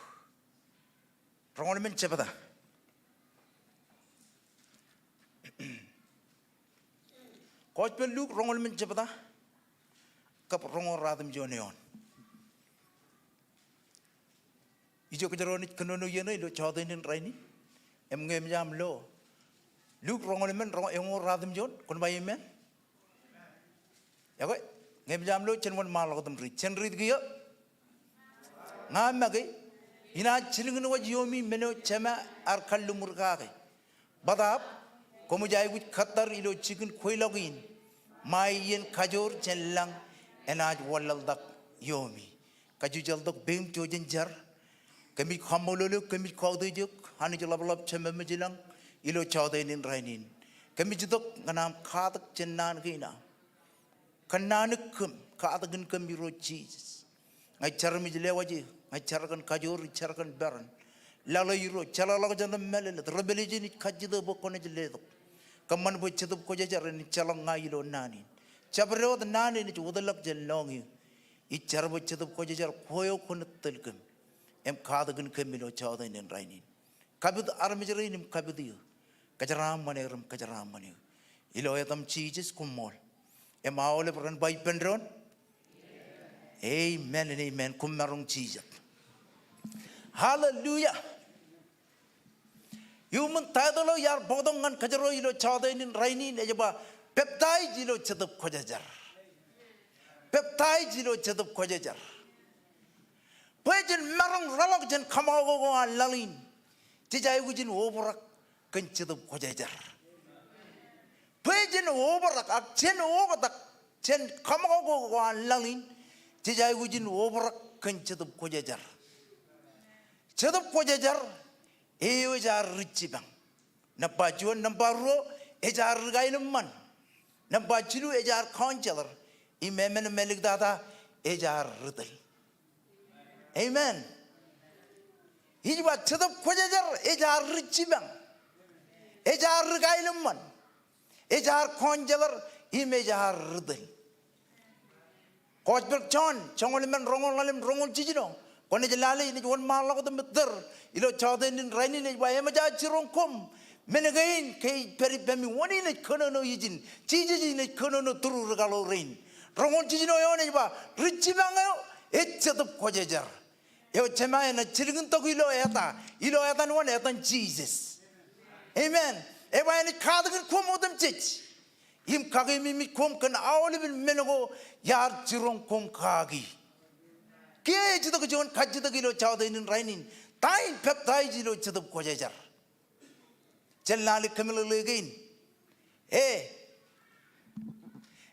Roñoul emān jebta. Gospel Luk roñoul emān jebta. Kab roñoul ratimjuon eoon. Ijo kōjro naaj kōnono iien eo ilo jọteen in rainin. Im ñe emōj aṃ lo Luk roñoul emān, roñ-, eñoul ratimjuon, kwōn ba amen. Ekwe, ñe emōj aṃ lo, jen wōnṃaanḷọk wōt im riit. Jen riit kiiō. Ña make, inaaj jilkinwōj ioomi men eo Jema ear kalliṃur kake. Bōtaab, koṃij aikuj kōttar ilo jikin kweilọk in, ṃae iien kajoor jān lañ enaaj wanlaḷtak ioomi. Kajjojo ḷọk peiṃ, jen jar. Kōmij kaṃṃoolol eok, kōmij kautiej eok, Anij ḷapḷap, Jemem ilañ, ilo jọteen in rainin. Kōmij itok ñan aṃ katak jān naan kein aṃ. Kōnnaan kōm, katakin kōm Irooj Jisōs. Ña ij jar im ij lewaj eō, ña ij jar kōn kajoor, ij jar kōn peran. Laḷ eo ro, jeḷāḷọkjeṇ im mālōtlōt, revelation ij kajjitōk bwe kwōnaaj letok. Kōṃṃan bwe Jetōb Kwōjarjar en ejjeḷọk ña ilo naan in. Jabdewōt naan eṇ ej wōtlọk jān lọñiō. Ij jar bwe Jetōb Kwōjarjar kwe eo kwōn tōl kōm im katakin kōm ilo jọteen in rainin. Kapit armej rein im kapit eō. Kōjeraaṃṃan er im kōjeraaṃṃan eō. Ilo etaṃ Jisōs, koṃṃool. Im aolep ren ba ippān doon, amen and amen. Koṃ maroñ jijet. Hallelujah. Iuṃwin title eo iar bōktok ñan kōjro ilo jọteen in rainin ej ba peptaij ilo Jetōb Kwōjarjar. Peptaij ilo Jetōb Kwōjarjar. Bwe jen maroñ reḷọk jān kaṃakoko an laḷ in, jej aikuj in obrak kōn Jetōb Kwōjarjar. Bwe jen obrak ak jen oktak jān kaṃakoko an laḷ in, jej aikuj in obrak kōn Jetōb Kwōjarjar. Jetōb Kwōjarjar eo ej ad ri jipañ. Nōṃba juon, nōṃba ruo, ej ad ri kaenōṃṃan. Nōṃba jilu, ej ad counselor. Im emān im āliktata, ej ad ri tōl. Amen. Ij ba Jetōb Kwōjarjar ej ad ri jipañ. Ej ad ri kaenōṃṃan. Ej ad counselor im ej ad ri tōl. Gospel John, joñoul emān roñoul ḷalem roñoul jiljino. Kwōnaaj lale, inaaj wōnṃaanḷọk wōt im tōre ilo jọteen in rainin, ej ba, eṃōj aō jiroñ koṃ men kein ke ij pād ippemi. Wōn in ej kōnono ijin? Jisōs in ej kōnono through ri kaḷoor rein. Roñoul jiljino eoon ej ba, ri jipañ eo ej Jetōb Kwōjarjar. Eo Jema enaaj jilkintok ilo eta, ilo etan wōn? Etan Jisōs. Amen. Ej ba enaaj katakin koṃ otemjej im kakememej koṃ kōn aolepen men ko iar jiroñ koṃ kaki. Kiiō ej itok juon kajjitōk ilo jọteen in rainin. Ta in peptaij ilo Jetōb Kwōjarjar? Jen lale kōmeḷeḷe kein. E,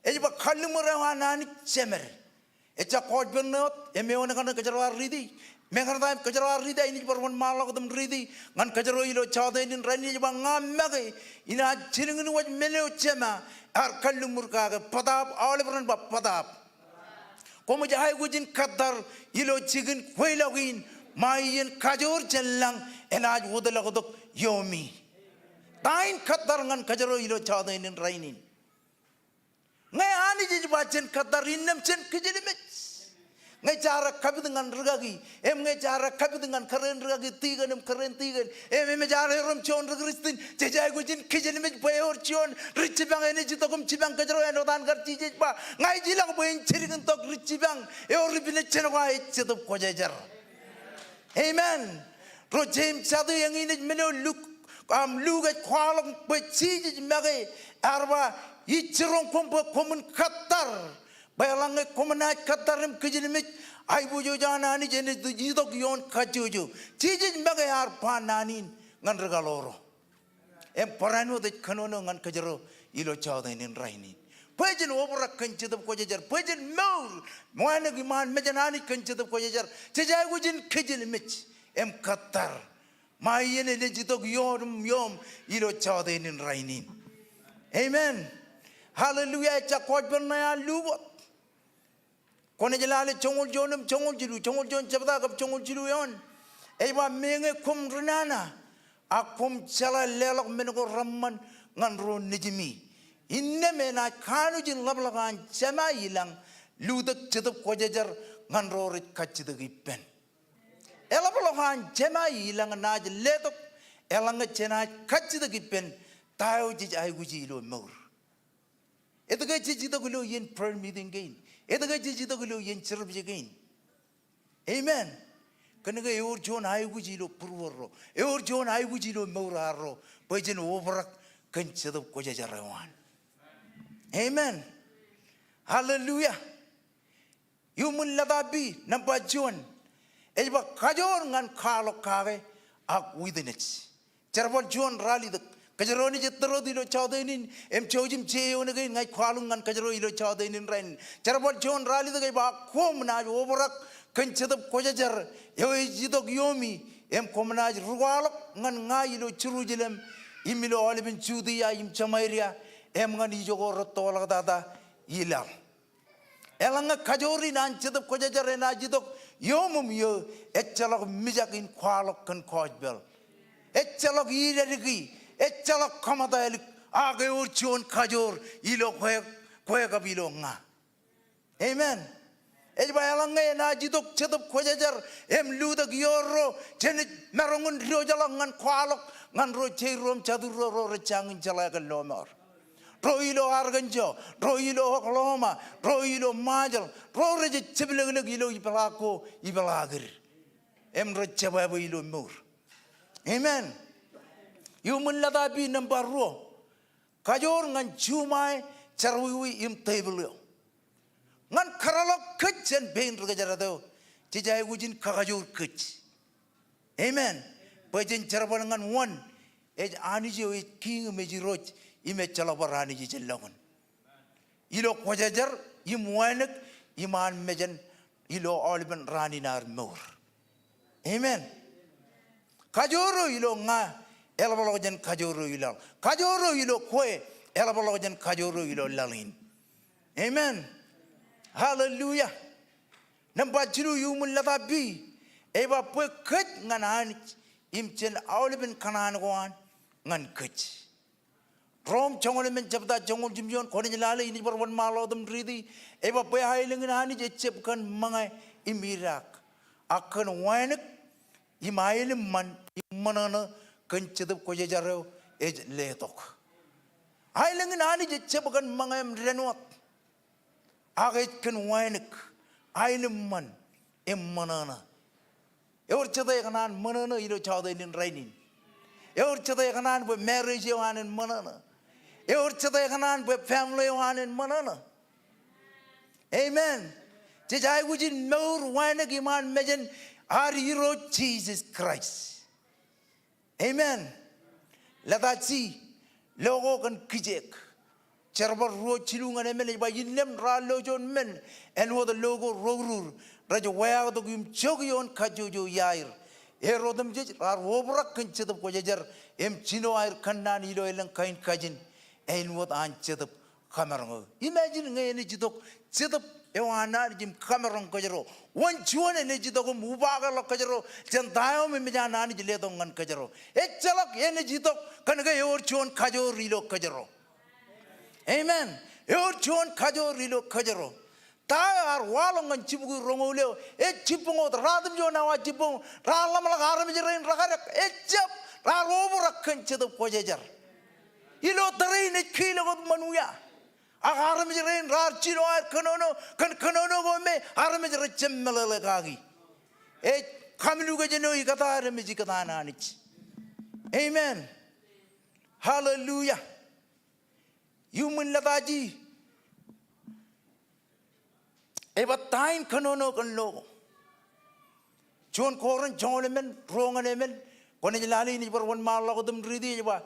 ej ba kalliṃur eo an Anij Jemed. Ejja gospel ṇe wōt, im eoon kaṇe kōjro ar riiti. Mekarta im kōjro ar riiti, inaaj bar wōnṃaanḷọk wōt im riiti ñan kōjro ilo jọteen in rainin. Ej ba, ña make inaaj jilkinwōj men eo Jema ear kalliṃur kake. Bōtaab, aolep ren ba bōtaab. Koṃij aikuj in kōttar ilo jikin kweilọk in, ṃae iien kajoor jān lañ enaaj wōtlọktok iomi. Ta in kōttar ñan kōjro ilo jọteen in rainin? Ñe Anij ej ba jen kōttar, innām jen kijenmej. Ñe jaar kapit ñan rikaki, im ñe jaar kapit ñan kōrā in rikaki, tikōn im kōrā in tikōn, im, im jaar erom juon ri Kristian, jej aikuj in kijenmej bwe ewōr juon ri jipañ enaaj itok im jipañ kōjro. Āinwōt an kar Jisōs ej ba, ña ij ilọk bwe en jilkintok ri jipañ eo ri pinejen ko aō ej Jetōb Kwōjarjar. Amen. Ro Jemes jatū eñin ej men eo Luk, am, Luk ej kwaḷọk bwe Jisōs make ear ba, ij jiroñ koṃ bwe koṃwin kōttar. Bwe eḷaññe koṃ naaj kōttar im kijenmej, aiboojoj an Anij enaaj itok ioon kajjojo. Jisōs make ear ba naan in ñan ri kaḷoor ro. Im barāinwōt ej kōnono ñan kōjro ilo jọteen in rainin. Bwe jen obrak kōn Jetōb Kwōjarjar, bwe jen mour, ṃoṇōṇō iṃaan mejān Anij kōn Jetōb Kwōjarjar, jej aikuj in kijenmej im kōttar. Ṃae iien enaaj itok ioon im ioōm ilo jọteen in rainin. Amen. Hallelujah, ejja gospel ṇe an Luk wōt. Kwōnaaj lale joñoul juon im joñoul jilu, joñoul juon jebta kab joñoul jilu eoon. Ej ba, meñe koṃ ri nana, ak koṃ jeḷā leḷọk men ko reṃṃan ñan ro nejimi, innām enaaj kanooj in ḷapḷọk an Jema i lañ, lutōk Jetōb Kwōjarjar ñan ro rej kajjitōk ippān. Eḷapḷọk an Jema i lañ naaj letok, eḷaññe jenaaj kajjitōk ippān ta eo jej aikuji ilo mour. Etke jej itok ilo iien prayer meeting kein? Etke jej itok ilo iien service kein? Amen. Kōnke ewōr juon aikuj ilo būruōd ro. Ewōr juon aikuj ilo mour arro. Bwe jen obrak kōn Jetōb Kwōjarjar eo an. Amen. Hallelujah. Iuṃwin leta B, nōṃba juon. Ej ba kajoor ñan kwaḷọk kake ak witness. Jerbal juon ralitōk. Kōjro naaj ettōr wōt ilo jọteen in, im jouj im je eoon kein ña ij kwaḷọk ñan kōjro ilo jọteen in rainin. Jerbal juon ralitōk ej ba koṃ naaj obrak kōn Jetōb Kwōjarjar eo ej itok iomi, im koṃ naaj ri kwaḷọk ñan ña ilo Jerusalem, im ilo aolepen Judia im Samaria, im ñan ijoko rettoḷọk tata ilaḷ. Eḷaññe kajoor in an Jetōb Kwōjarjar enaaj itok Iuṃwin eo ejjeḷọk mijak in kwaḷọk kōn gospel. Ejjeḷọk idadiki, ejjeḷọk kōṃṃan ālik, ak ewōr juon kajoor ilo kwe, kwe kab ilo ña. Amen. Ej ba eḷaññe enaaj itok Jetōb Kwōjarjar im lutōk ioorro, jenaaj maroñ in diwōjḷọk ñan kwaḷọk ñan ro jeirro im jatūrro ro rej jañin jeḷā kōn lọmọọr. Ro ilo Arkansas, ro ilo Oklahoma, ro ilo Ṃajeḷ, ro rej jepḷeḷeḷe ilo ipeḷaak ko ipeḷaakid im rej jebwābwe ilo mour. Amen. Iuṃwin lōta B, nōṃba ruo. Kajoor ñan juṃae jerọwiwi im tepil eo. Ñan kōtḷọk kōj jān pein ri kōjdat eo, jej aikuj in kakajoor kōj. Amen. Bwe jen jerbal ñan wōn ej Anij eo ej Kiiñ im ej Irooj im ejjeḷọk bar Anij ej ḷọkun. Ilo Kwōjarjar im wānōk im an mejān ilo aolepen raan in ad mour. Amen. Kajoor eo ilo ña eḷapḷọk jān kajoor eo ilo laḷ. Kajoor eo ilo kwe eḷapḷọk jān kajoor eo ilo laḷ in. Amen. Hallelujah. Nōṃba jilu iuṃwin lōta B, ej ba bwe kōj ñan Anij im jān aolepen kōṇaan ko an ñan kōj. Rom joñoul emān jebta joñoul jimjuon, kwōnaaj lale inaaj bar wōnṃaanḷọk wōt im riiti. Ej ba bwe aelōñ in Anij ejjab kōn ṃōñā im idaak, ak kōn wānōk im aenōṃṃan im ṃōṇōṇō kōn Jetōb Kwōjarjar eo ej letok. Aelōñ in Anij ejjab kōn ṃōñā im dān wōt. Ak ej kōn wānōk, aenōṃṃan, im ṃōṇōṇō. Ewōr jete ekōṇaan ṃōṇōṇō ilo jota in rainin? Ewōr jete ekōṇaan bwe marriage eo an en ṃōṇōṇō? Ewōr jete ekōṇaan bwe family eo an en ṃōṇōṇō? Amen. Jej aikuj in mour wānōk im an mejān ad Irooj Jisōs Kraist. Amen. Lōta C, lo ko kōn kijeek. Jerbal ruo jilu ñan emān ej ba, innām raar lo juon men āinwōt lo ko ro urur rej weaaktok im jok ioon kajjojo iaer. Er otemjej raar obrak kōn Jetōb Kwōjarjar im jino aer kōnnaan ilo elōñ kain kajin āinwōt an Jetōb kamaroñ eo. Imagine ñe enaaj itok Jetōb eo an Anij im kamaroñ kōjro. Wōn juon enaaj itok im ubaakḷọk kōjro jān ta eo im emān an Anij letok ñan kōjro? Ejjeḷọk. Enaaj itok kōnke ewōr juon kajoor ilo kōjro. Amen. Ewōr juon kajoor ilo kōjro. Ta eo ear waḷọk ñan jibukwi roñoul eo? Ej jibboñ wōt. Ratimjuon awa jibboñ raar ḷōmṇak armej rein rekadek. Ejjab. Raar obrak kōn Jetōb Kwōjarjar. Ilo tōre in ej kilọk wōt ṃōn wia. Ak armej rein raar jino aer kōnono kōn kōnono ko me armej rejjab meḷeḷe kaki. Ej communication eo ikōtaan im ej ikōtaan Anij. Amen. Hallelujah. Iuṃwin lōta G, ej ba ta in kōnono kōn lo ko? Juon Korint joñoul emān, ruo ñan emān, kwōnaaj lale inaaj bar wōnṃaanḷọk wōt im riiti. Ej ba,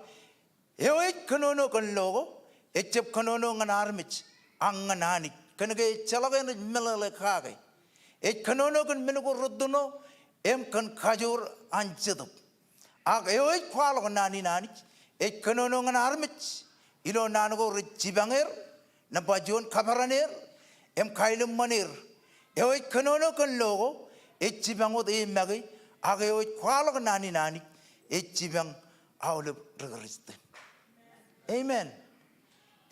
eo ej kōnono kōn lo ko, ejjab kōnono ñan armej, ak ñan Anij, kōnke ejjeḷọk enaaj meḷeḷe kake. Ej kōnono kōn men ko rūttoṇo, im kōn kajoor an Jetōb. Ak eo ej kwaḷọk naan in Anij, ej kōnono ñan armej ilo naan ko rej jipañ er, nōṃba juon, kaperan er im kailōṃṃan er. Eo ej kōnono kōn lo ko ej jipañ wōt e make, ak eo ej kwaḷọk naan in Anij ej jipañ aolep ri Kristian. Amen.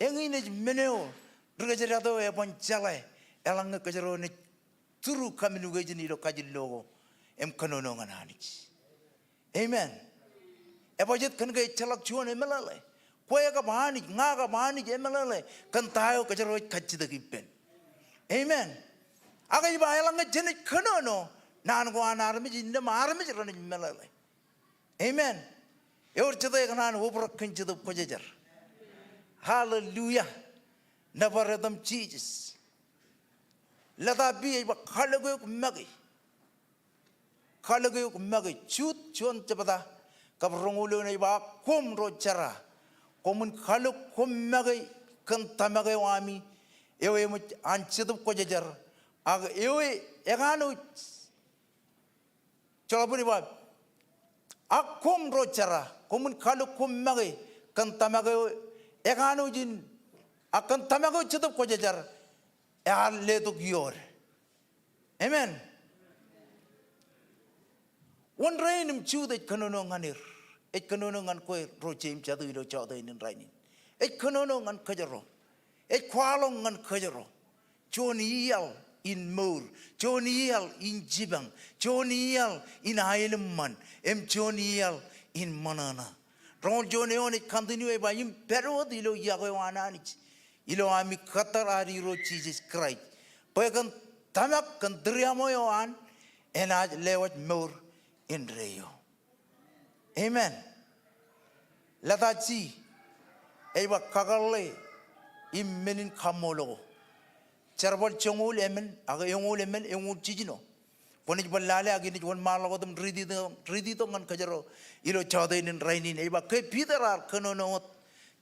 Eñin ej men eo ri kōjdat eo eban jeḷā eḷaññe kōjro naaj through communication ilo kajin lo ko im kōnono ñan Anij. Amen. Ebajjeet kōnke ejjeḷọk juon emeḷeḷe. Kwe kab Anij, ña kab Anij emeḷeḷe kōn ta eo kōjro ej kajjitōk ippān. Amen. Ak ej ba eḷaññe jenaaj kōnono naan ko an armej, innām armej renaaj meḷeḷe. Amen. Ewōr jete ekōṇaan obrak kōn Jetōb Kwōjarjar? Hallelujah. Nōbar etan Jisōs. Lōta B ej ba kalōk eok make. Kalōk eok make. Jut juon jebta kab roñoul eoon ej ba, ak koṃ ro jera, koṃwin kalōk koṃ make kōn tōmak eo ami, eo eṃōj an Jetōb Kwōjarjar, ak eo ekanooj. Joḷọk bōd ej ba, ak koṃ ro jera, koṃwin kalōk koṃ make kōn tōmak eo ekanooj in, ak kōn tōmak eo Jetōb Kwōjarjar ear letok iood. Amen. Wōn rein im jutak ej kōnono ñan er? Ej kōnono ñan kwe ro jeiū im jatū ilo jota in rainin. Ej kōnono ñan kōjro. Ej kwaḷọk ñan kōjro. Juon iaḷ in mour, juon iaḷ in jipañ, juon iaḷ in aenōṃṃan, im juon iaḷ in ṃōṇōṇō. Roñoul juon eoon ej continue ej ba im pād wōt ilo iọkwe eo an Anij ilo ami kōttar ad Irooj Jisōs Kraist, bwe kōn tōmak kōn tūriaṃo eo an enaaj lewōj mour indeeo. Amen. Lōta ji ej ba kakōḷḷe im men in kaṃṃooltata. Jerbal joñoul emān ak eñoul emān, eñoul jiljino. Kwōnaaj bar lale ak inaaj wōnṃaanḷọk wōt im riiti tok, riiti tok ñan kōjro ilo jota in rainin. Ej ba ke Piter ear kōnono wōt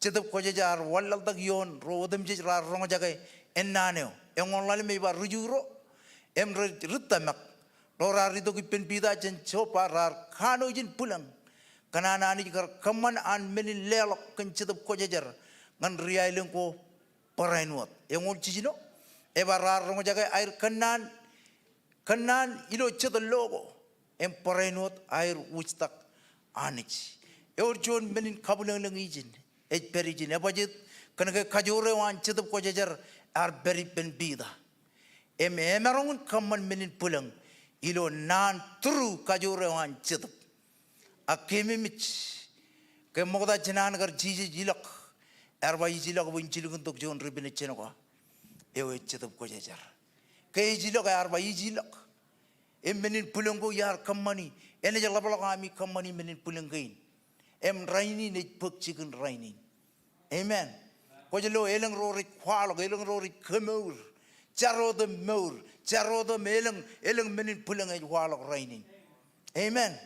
Jetōb Kwōjarjar, ear wanlaḷtak ioon ro otemjej raar roñjake ennaan eo. Eñoul ḷalem ej ba ri Ju ro im ri, ri tōmak ro raar itok ippān Piter jān Joppa raar kanooj in bwilōñ kōn an Anij kar kōṃṃan an men in leḷọk kōn Jetōb Kwōjarjar ñan ri aelōñ ko barāinwōt. Eñoul jiljino ej ba raar roñjake aer kōnnaan, kōnnaan ilo jet lo ko im barāinwōt aer wūjtak Anij. Ewōr juon men in kabwilōñlōñ ijin ej pād ijin. Ebajjeet? Kōnke kajoor eo an Jetōb Kwōjarjar ear pād ippān Piter im emaroñ in kōṃṃan men in bwilōñ ilo naan through kajoor eo an Jetōb. Ak keememej ke ṃokta jān an kar Jisōs ilọk, ear ba ij ilọk bwe in jilkintok juon ri-penejjen ko, eo ej Jetōb Kwōjarjar. Ke ej ilọk, ear ba ij ilọk. Im men in bwilōñ ko iar kōṃṃani, enaaj ḷapḷọk ami kōṃṃani men in bwilōñ kein. Im rainin ej bōk jikin rainin. Amen. Kwōj lo elōñ ro rej kwaḷọk, elōñ ro rej kōmour. Jar otem mour, jar otem elōñ, elōñ men in bwilōñ ej waḷọk rainin. Amen.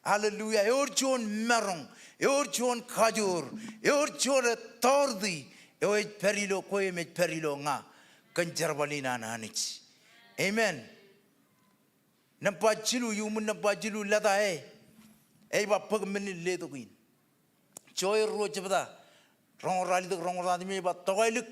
Hallelujah. Ewōr juon maroñ, ewōr juon kajoor, ewōr juon authority eo ej pād ilo kwe im ej pād ilo ña kōn jerbal in an Anij. Amen. Nōṃba jilu, iuṃwin nōṃba jilu, lōta e ej ba bōk men in letok in. Joel ruo jebta, roñoul ralitōk, roñoul ratimjuon ej ba, tokālik,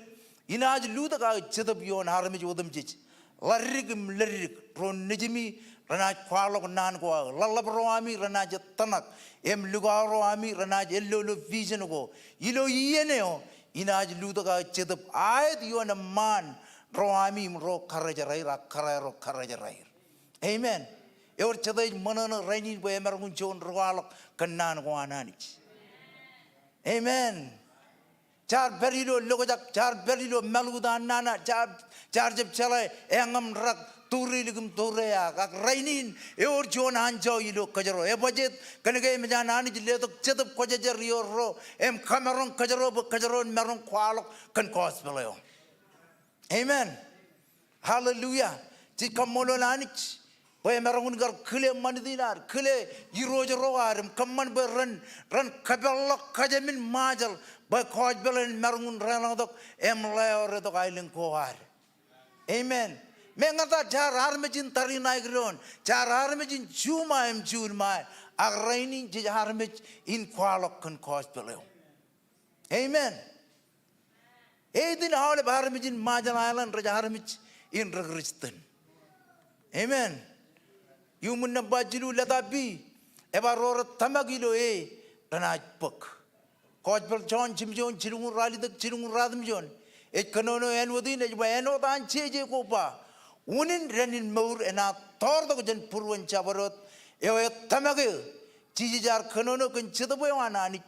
inaaj lutōk aō jetōb ioon armej otemjej, ḷaddik im leddik. Ro nejimi renaaj kwaḷọk naan ko aō. Ḷaḷḷap ro ami renaaj ettōṇak, im lukao ro ami renaaj ellolo vision ko. Ilo iien eo inaaj lutōk aō jetōb aet ioon eṃṃaan ro ami im ro karijer aer ak kōrā ro karijer aer. Amen. Ewōr jete ej ṃōṇōṇō rainin bwe emaroñ in juon ri kwaḷọk kōn naan ko an Anij? Amen. Jaar pād ilo lokjak, jaar pād ilo mālukkuun nana, jaar, jaar jab jeḷā eñin im rak, tūrilik im tūreaak. Ak rainin ewōr juon anjọ ilo kōjro. Ebajjeet? Kōnke eṃōj an Anij letok Jetōb Kwōjarjar ioon ro im kōmaroñ kōjro bwe kōjro en maroñ kwaḷọk kōn gospel eo. Amen. Hallelujah. Jej kaṃṃoolol Anij bwe emaroñ in kar kile ṃanit in ad, kile irooj ro ad, im kōṃṃan bwe ren, ren kōpeḷḷọk kōjām in Ṃajeḷ bwe gospel en maroñ in reḷọñtok im ḷeoretok aelōñ ko ad. Amen. Meñe ña ta jaar armej in tariṇae doon, jaar armej in juṃae im juunṃae, ak rainin jej armej in kwaḷọk kōn gospel eo. Amen. Eighteen aolep armej in Ṃajeḷ Island rej armej in ri-Kristian. Amen. Iuṃwin nōṃba jilu, lōta B, ej ba ro rej tōmak ilo e renaaj bōk. Gospel John jimjuon, jilñuul ralitōk, jilñuul ratimjuon, ej kōnono āinwōt in, ej ba, āinwōt an jeje ko ba, unin dān in mour enaaj toortok jān būruon jabdewōt eo ettōmak eō. Jisōs ear kōnono kōn Jetōb eo an Anij,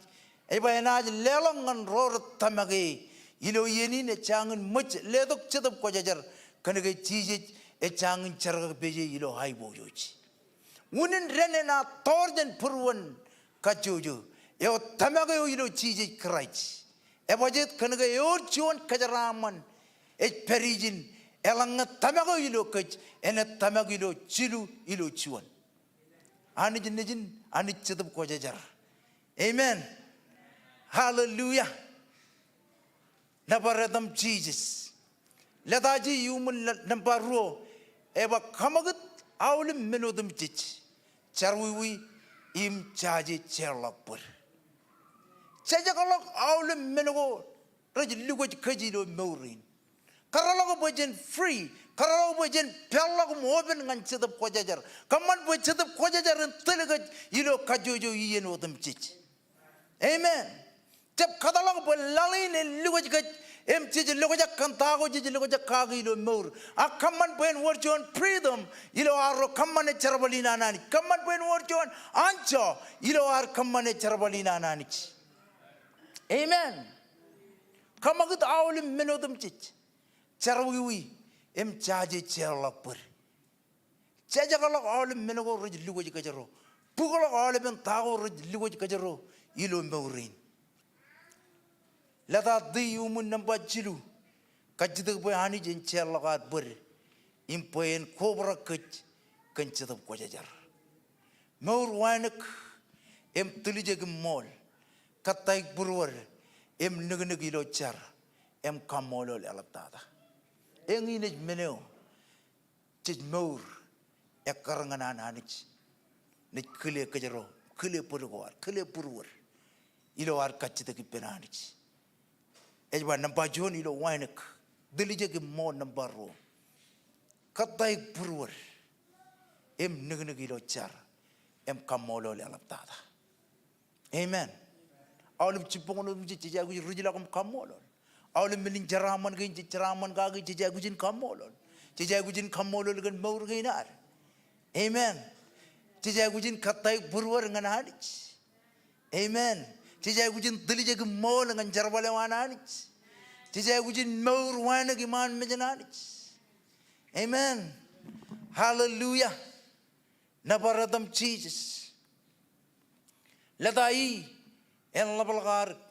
ej ba enaaj leḷọk ñan ro rej tōmak e. Ilo iien in ejjañin ṃōj letok Jetōb Kwōjarjar, kōnke Jisōs ejjañin jerkakpeje ilo aiboojoj. Unin dān enaaj toor jān būruon kajjojo eo tōmak eō ilo Jisōs Kraist. Ebajjeet? Kōnke ewōr juon kōjeraaṃṃan ej pād ijin, eḷaññe tōmak eo ilo kōj enaaj tōmak ilo jilu ilo juon. Anij Nejin, Anij Jetōb Kwōjarjar. Amen. Hallelujah. Nōbar etaṃ Jisōs. Lōta ji iuṃwin nō-, nōṃba ruo, ej ba kaṃakūt aolep men otemjej, jerọwiwi im jaje jeorḷọk bōd. Jejekḷọk aolep men ko rej lukwōj kōj ilo mour in. Kōrḷọk bwe jen free, Kōtḷọk bwe jen peḷḷọk im open ñan Jetōb Kwōjarjar. Kōṃṃan bwe Jetōb Kwōjarjar en tōl kōj ilo kajjojo iien otemjej. Amen. Jab kōtḷọk bwe laḷ in en lukkuun kōj im jej lukkuun kōj kōn ta ko jej lukkuun kake ilo mour. Ak kōṃṃan bwe en wōr juon freedom ilo arro kōṃṃane jerbal in an Anij. Kōṃṃan bwe en wōr juon anjọ ilo ad kōṃṃane jerbal in an Anij. Amen. Kōṃakūt aolep men otemjej. Jerọwiwi im jaje jeorḷọk bōd. Jejekḷọk aolep men ko rej lukkuun kōjro. Bukḷọk aolepen ta ko rej lukkuun kōjro ilo mour in. Leta D iuṃwin nōṃba jilu. Kajjitōk bwe Anij en jeorḷọk ad bōd im bwe en kobrak kōj kōn Jetōb Kwōjarjar. Mour wānōk im tiljek im ṃool. Kōttāik būruod im niknik ilo jar im kaṃṃoolol eḷaptata. Eñin ej men eo jej mour ekkar ñan an Anij. Naaj kile kōjro, kile bōd ko ad, kile būruod ilo ad kajjitōk ippān Anij. Ej ba nōṃba juon ilo wānōk, tiljek im ṃool. Nōṃba ruo, kōttāik būruod im niknik ilo jar im kaṃṃoolol eḷaptata. Amen. Aolep jibboñōn otemjej jej aikuj rijḷọk im kaṃṃoolol. Aolep men in jeraaṃṃan kein jej jeraaṃṃan kaki jej aikuj in kaṃṃoolol. Jej aikuj in kaṃṃoolol kōn mour kein ad. Amen. Jej aikuj in kōttāik būruod ñan Anij. Amen. Jej aikuj in tiljek im ṃool ñan jerbal eo an Anij. Jej aikuj in mour wānōk iṃaan mejān Anij. Amen. Hallelujah. Nōbar etaṃ Jisōs. Leta E, en ḷapḷọk ad.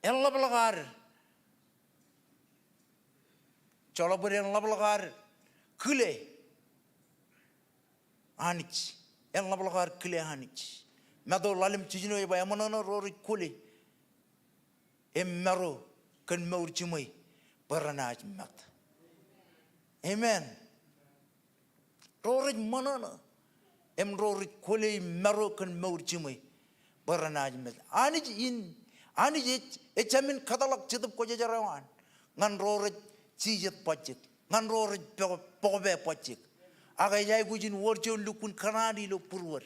En ḷapḷọk ad. Joḷọk bōd, en ḷapḷọk ad kile Anij. En ḷapḷọk ad kile Anij. Matu ḷalem jiljino ej ba eṃōṇōṇō ro rej kwōle im maro kōn mour jiṃwe bwe renaaj mat. Amen. Ro rej ṃōṇōṇō im ro rej kwōle im maro kōn mour jiṃwe bwe renaaj mat. Anij in, Anij ej, ejāmin kōtḷọk Jetōb Kwōjarjar eo an ñan ro rej jijet bajjek, ñan ro rej pok, pokpe bajjek. Ak ej aikuj in wōr juon lukkuun kōṇaan ilo būruod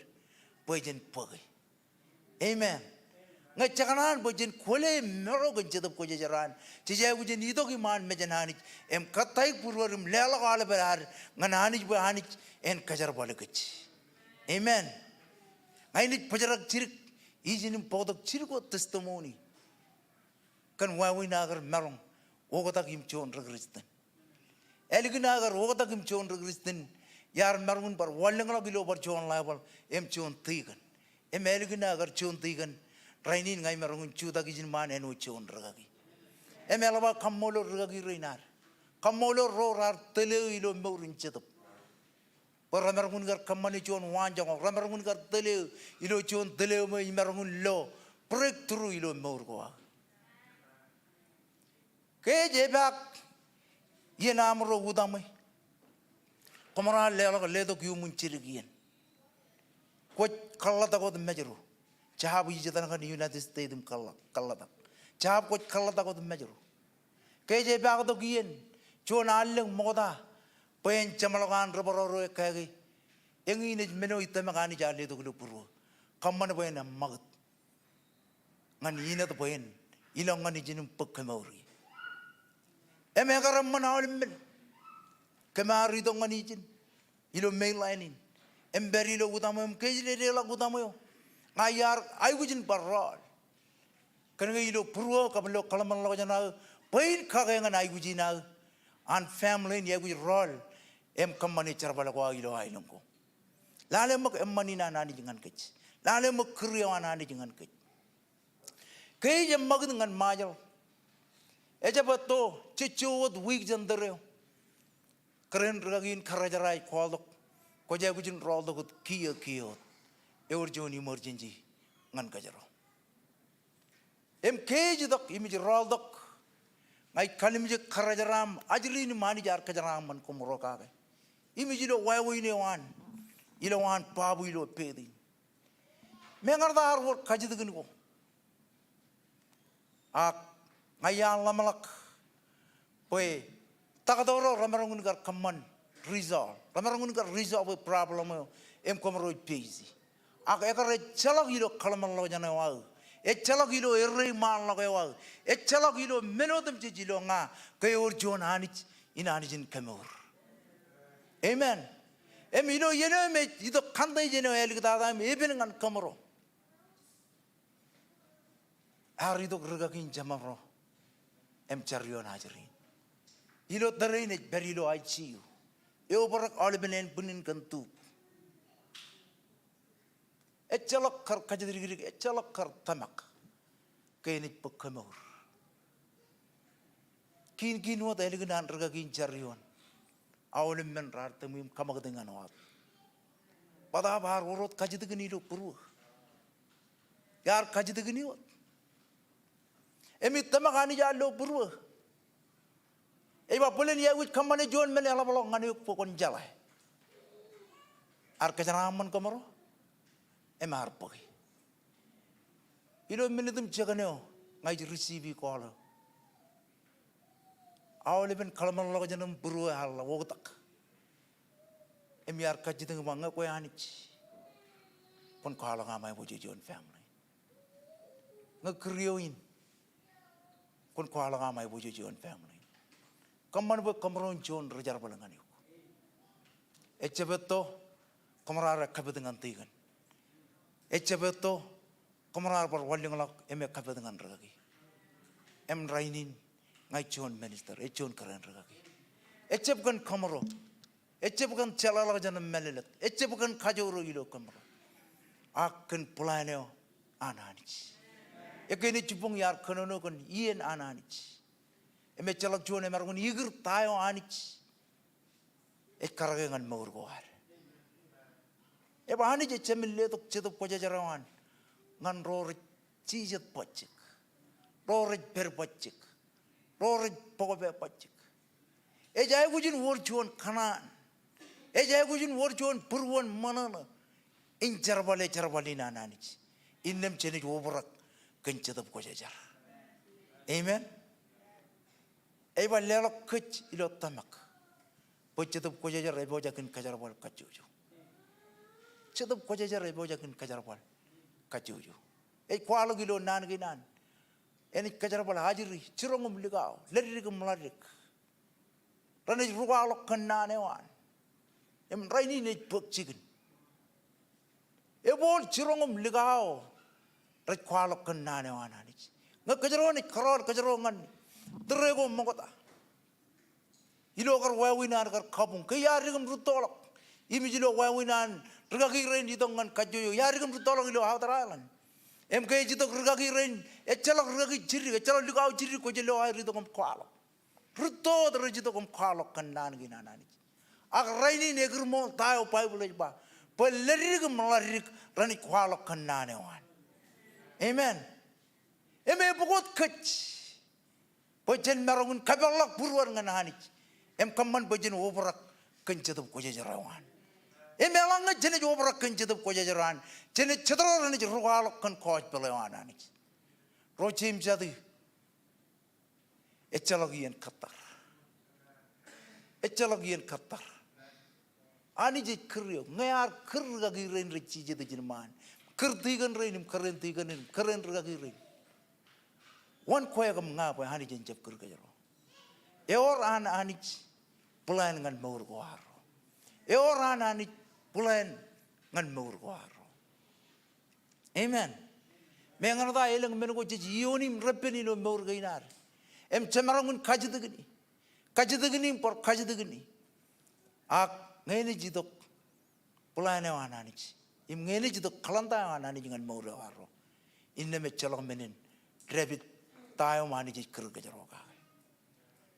bwe jen bōke. Amen. Ñe jekōṇaan bwe jen kwōle im maro kōn Jetōb Kwōjarjar an, jej aikuj in itok iṃaan mejān Anij im kōttāik būruod im leḷọk aolepād ad ñan Anij bwe Anij en kōjerbale kōj. Amen. Ña inaaj bōjrak jidik ijin im bōktok jidik wōt testimony kōn wāween aō kar maroñ oktak im juon ri-Kristian. Ālikin aō kar oktak im juon ri-Kristian, iar maroñ in bar wanlōñḷọk ilo bar juon level im juon tikōn. Im ālikin aō kar juon tikōn, rainin ña imaroñ in jutak ijin ṃaan āinwōt juon rikaki. Im eḷap aō kaṃṃoolol rikaki rein ad. Kaṃṃoolol ro raar tōl eō ilo mour in jetōb. Bwe remaroñ in kar kōṃṃane juon waanjoñak, remaroñ in kar tōl eō ilo juon tōl eo me imaroñ in lo breakthrough ilo mour ko aō. Ke ej epaak iien aṃro utaṃwe, koṃro ar leḷọk letok iuṃwin jidik iien. Kwōj kōḷḷatak wōt Mājro. Jab ij etan ñan United States im kōḷḷa, kōḷḷatak. Jab kwōj kōḷḷatak wōt Mājro. Ke ej epaaktok iien, juon allōñ ṃokta bwe en jeṃḷọk an ri-bōroro ekkā ke eñin ej men eo ij tōmak Anij aō letok ilo būruō. Kōṃṃan bwe en eṃṃakūt ñan inōt bwe en ilọk ñan ijin im bōk kōmour ie. Im ekar eṃṃan aolep men. Kōm ar itok ñan ijin ilo mainland in im pād ilo utaṃwe eo im ke ij dedeḷọk utaṃwe eo, ña iar aikuj in bar rọọl. Kōnke ilo būruō kab ilo kōḷmānḷọkjeṇ aō bwe in kake ñan aikuj in aō an family in iaikuj rọọl im kōṃṃane jerbal ko aō ilo aelōñ ko. Lale ṃōk eṃṃan in an Anij ñan kōj. Lale ṃōk kūr eo an Anij ñan kōj. Ke ij eṃṃakūt ñan Ṃajeḷ, ejjab etto, jejjo wōt wiik jān tōre eo, kōrā in rikaki in Kōrajera ej call tok, kwōj aikuj in rọọltok wōt kiiō kiiō wōt. Ewōr juon emergency ñan kōjro. Im ke ej itok im ij rọọltok, ña ij kallimjek Kōrajera im ajri in im Anij ear kōjeraaṃṃan koṃro kake. Im ij ilo wāween eo an, ilowaan babu ilo pet in. Meñe ear wōr kajjitōkin ko, ak ña iar ḷōmṇak bwe taktō ro remaroñ in kar kōṃṃan resolve. Remaroñ in kar resolve e problem eo im kōmro ej face e. Ak ekar ejjeḷọk ilo kōḷmānḷọkjeṇ eo aō. Ejjeḷọk ilo erreo im ṃaanḷọk eo aō. Ejjeḷọk ilo men otemjej ilo ña ke ewōr juon Anij in Anij in kemour. Amen. Im ilo iien eo im ej itok kōn iien eo āliktata im epen ñan kōmro. Ear itok rikaki in jemāmro im jar ioon ajri in. Ilo tōre in ej pād ilo ICU. Eobrak aolepen ānbwinnin kōn tube. Ejjeḷọk kar kajjitōk dikdik, ejjeḷọk kar tōmak ke enaaj bōk kemour. Kiin kiin wōt ālikin an rikaki in jar ioon, aolep men raar tōm im kaṃakūt ñan wōt. Bōtaab ear wōr wōt kajjitōkin ilo būruō. Ear kajjitōkin wōt. Im ij tōmak Anij ilo būruō. Ej ba bōlen iar wōj kōṃṃane juon men eḷapḷọk ñan eok bwe kwōn jeḷā. Ear kōjeraaṃṃan kōmro im ear bōke. Ilo minit im jekōn eo ña ij receive e call eo. Aolepen kōḷmānḷọkjeṇ im būruō ear ḷak oktak. Im iar kajjitōk im ba ñe kwe Anij, kwōn kwaḷọk aṃ aiboojoj ioon family. Ñe kūr eo in, kwōn kwaḷọk aṃ aiboojoj ioon family. Kōṃṃan bwe kōmro en juon ri jerbal ñan eok. Ejjab etto kōmro raar ekapit ñan tikōn. Ejjab etto kōmro raar bar wanlōñḷọk im ekapit ñan rikaki. Im rainin ña ij juon minister, ej juon kōrā in rikaki. Ejjab kōn kōmro. Ejjab kōn jeḷāḷọkjeṇ im mālōtlōt. Ejjab kōn kajoor eo ilo kōmro. Ak kōn plan eo an Anij. Ekkā ej jibboñ iar kōnono kōn iien an Anij. Im ejjeḷọk juon emaroñ in ikūr ta eo Anij ej karōke ñan mour ko ad. Ej ba Anij ejāmin letok Jetōb Kwōjarjar eo an ñan ro rej jijet bajjek, ro rej pād bajjek, ro rej bōkpe bajjek. Ej aikuj in wōr juon kōṇaan. Ej aikuj in wōr juon būruon ṃōṇōṇō in jerbale jerbal in an Anij. Innām jenaaj obrak kōn Jetōb Kwōjarjar. Amen. Ej ba leḷọk kōj ilo tōmak bwe Jetōb Kwōjarjar epojak in kōjerbal kajjojo. Jetōb Kwōjarjar epojak in kōjerbal kajjojo. Ej kwaḷọk ilo naan kein an enaaj kōjerbal ajri, jiroñ im likao, leddik im ḷaddik. Renaaj rūkwaḷọk kōn naan eo an. Im rainin ej bōk jikin. Ebooḷ jiroñ im likao rej kwaḷọk kōn naan eo an Anij. Ñe kōjro naaj kōrọọl kōjro ñan tōre ko ṃokta ilo kar wāween an kar kabuñ, ke iar dik im rūttoḷọk im ej ilo wāween an rikaki rein itok ñan kajjojo, iar dik im rūttoḷọk ilo outer island. Im ke ej itok rikaki rein, ejjeḷọk rikaki jiddik, ejjeḷọk likao jiddik kwōj lo aer itok im kwaḷọk. Rūtto wōt rej itok im kwaḷọk kōn naan kein an Anij. Ak rainin ekūrṃool ta eo Baibōḷ ej ba bwe leddik im ḷaddik renaaj kwaḷọk kōn naan eo an. Amen. Im epukot kōj bwe jen maroñ in kapeḷḷọk būruod ñan Anij im kōṃṃan bwe jen obrak kōn Jetōb Kwōjarjar eo an. Im eḷaññe jenaaj obrak kōn Jetōb Kwōjarjar eo an, jenaaj jet ro renaaj rūkwaḷọk kōn gospel eo an Anij. Ro jeiū im jatū, ejjeḷọk iien kōttar. Ejjeḷọk iien kōttar. Anij ej kūr eok. Ñe ear kūr rikaki rein rej jijet ijin ṃaan, kūr tikōn rein im kōrā in tikōn rein im kōrā in rikaki rein, wōn kwe kōm ña bwe Anij en jab kūr kōjro? Ewōr an Anij plan ñan mour ko arro. Ewōr an Anij plan ñan mour ko arro. Amen. Meñe ñan ta elōñ men ko jej iioon im reppen ilo mour kein ad im jemaroñ in kajjitōkini, kajjitōkini im bar kajjitōkini. Ak ñe enaaj itok plan eo an Anij im ñe enaaj itok kōḷmānḷọkjeṇ eo an Anij ñan mour eo arro, innām ejjeḷọk men in dāpit ta eo im Anij ej kūr kōjro kake.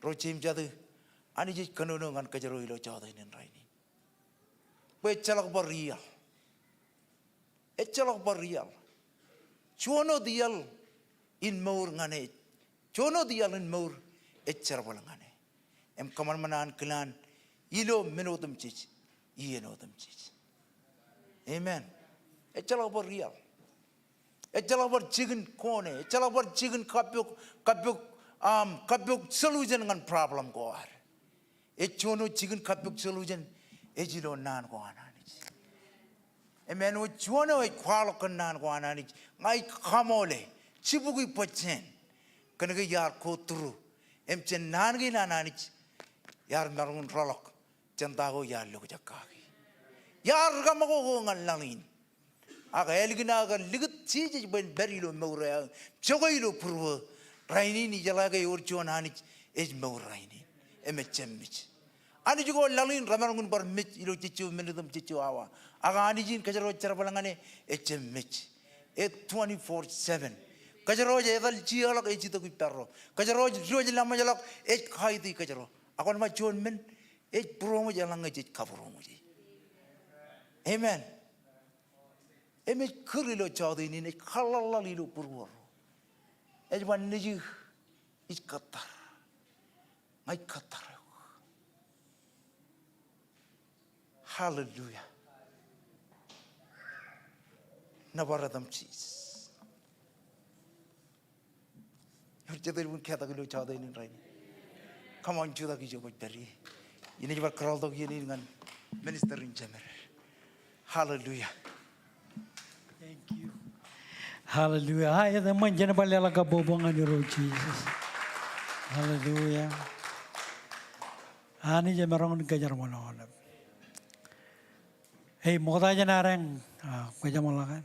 Ro jeiū im jatū, Anij ej kōnono ñan kōjro ilo jota in rainin. Bwe ejjeḷọk bar iaḷ. Ejjeḷọk bar iaḷ. Juon wōt iaḷ in mour ñan e. Juon wōt iaḷ in mour ej jerbal ñan e. Im kōṃanṃan ankilaan ilo men otemjej, iien otemjej. Amen. Ejjeḷọk bar iaḷ. Ejjeḷọk bar jikin kone, ejjeḷọk bar jikin kappok, kappok, um, kappok solution ñan problem ko ad. Ej juon eo jikin kappok solution ej ilo naan ko an Anij. Amen. Eo juon eo ej kwaḷọk kōn naan ko an Anij. Ña ij kaṃoole, jibukwi bōjjāān, kōnke iar go tūru im jān naan kein an Anij iar maroñ in rọọlḷọk jān ta ko iar lokjak kaki. Iar ri kaṃakoko ñan laḷ in. Ak ālikin aō kar likūt Jisōs bwe en pād ilo mour eo aō, jokwe ilo būruō. Rainin ijeḷā ke ewōr juon Anij ej mour rainin im ejjab mej. Anij ko laḷ in remaroñ in bar mej ilo jejjo minit im jejjo awa. Ak Anij in kōjro ej jerbal ñan e, ejjab mej. Ej twenty-four seven. Kōjro ej etal jieḷọk, ej itok ippārro. Kōjro ej diwōj laṃōjḷọk, ej kaiti kōjro. Ak wōnṃaanḷọk juon men, ej būroṃōj eḷaññe jej kabūroṃōje. Amen. Im ej kūr ilo jọteen in, ej kaḷḷaḷḷaḷ ilo būruō ro. Ej ba nejū ij kōttar. Ña ij kōttar eok. Hallelujah. Nōbar etaṃ Jisōs. Ewōr jet eḷap in ketak ilo jọteen in rainin? Come on, jutak ijo kwōj pād ie. Inaaj bar kōrọọltok iien in ñan minister in jemed. Hallelujah. Thank you. Hallelujah. Aet, eṃṃan jen bar leḷọk kabbokbok ñan Irooj Jisōs. Hallelujah. Anij emaroñ in kōjerbal aolep. Ej ṃokta jān adeañ, a, kwōjeṃḷọk e.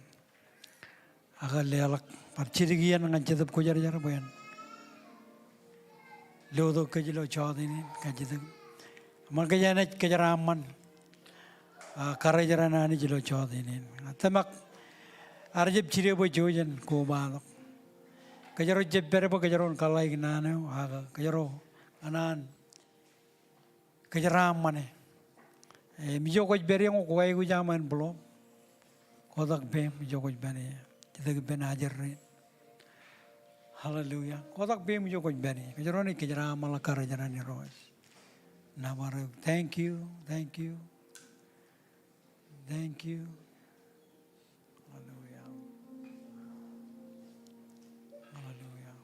Ak leḷọk bar jidik iien ñan Jetōb Kwōjarjar bwe en lotok kōj ilo jọteen in, kajjitōk. Eṃṃan kōj enaaj kōjeraaṃṃan, a, karijeraṇ Anij ilo jọteen in. Tōmak, ear jab jide bwe jouj en kobatok. Kōjro jab pād bwe kōjro en kōḷḷāik naan eo, ak kōjro kōṇaan kōjeraaṃṃan e. Im ijo kwōj pād ie ñe kwōj aikuj aṃ envelope, kotak peiṃ ijo kwōj pād ie. Jetōb ippān ajri rein. Hallelujah. Kotak peiṃ ijo kwōj pād ie. Kōjro naaj kōjeraaṃṃanḷọk karijeraṇ Irooj. Nōbar eok. Thank you. Thank you. Thank you. Hallelujah. Hallelujah.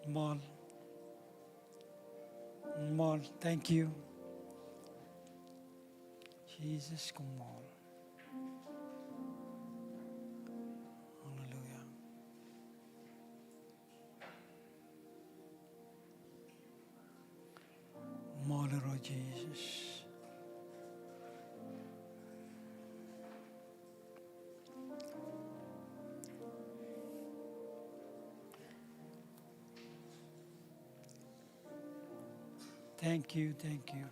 Ṃool. Ṃool. Thank you. Jisōs, koṃṃool. Hallelujah. Ṃool Irooj Jisōs. Thank you, thank you.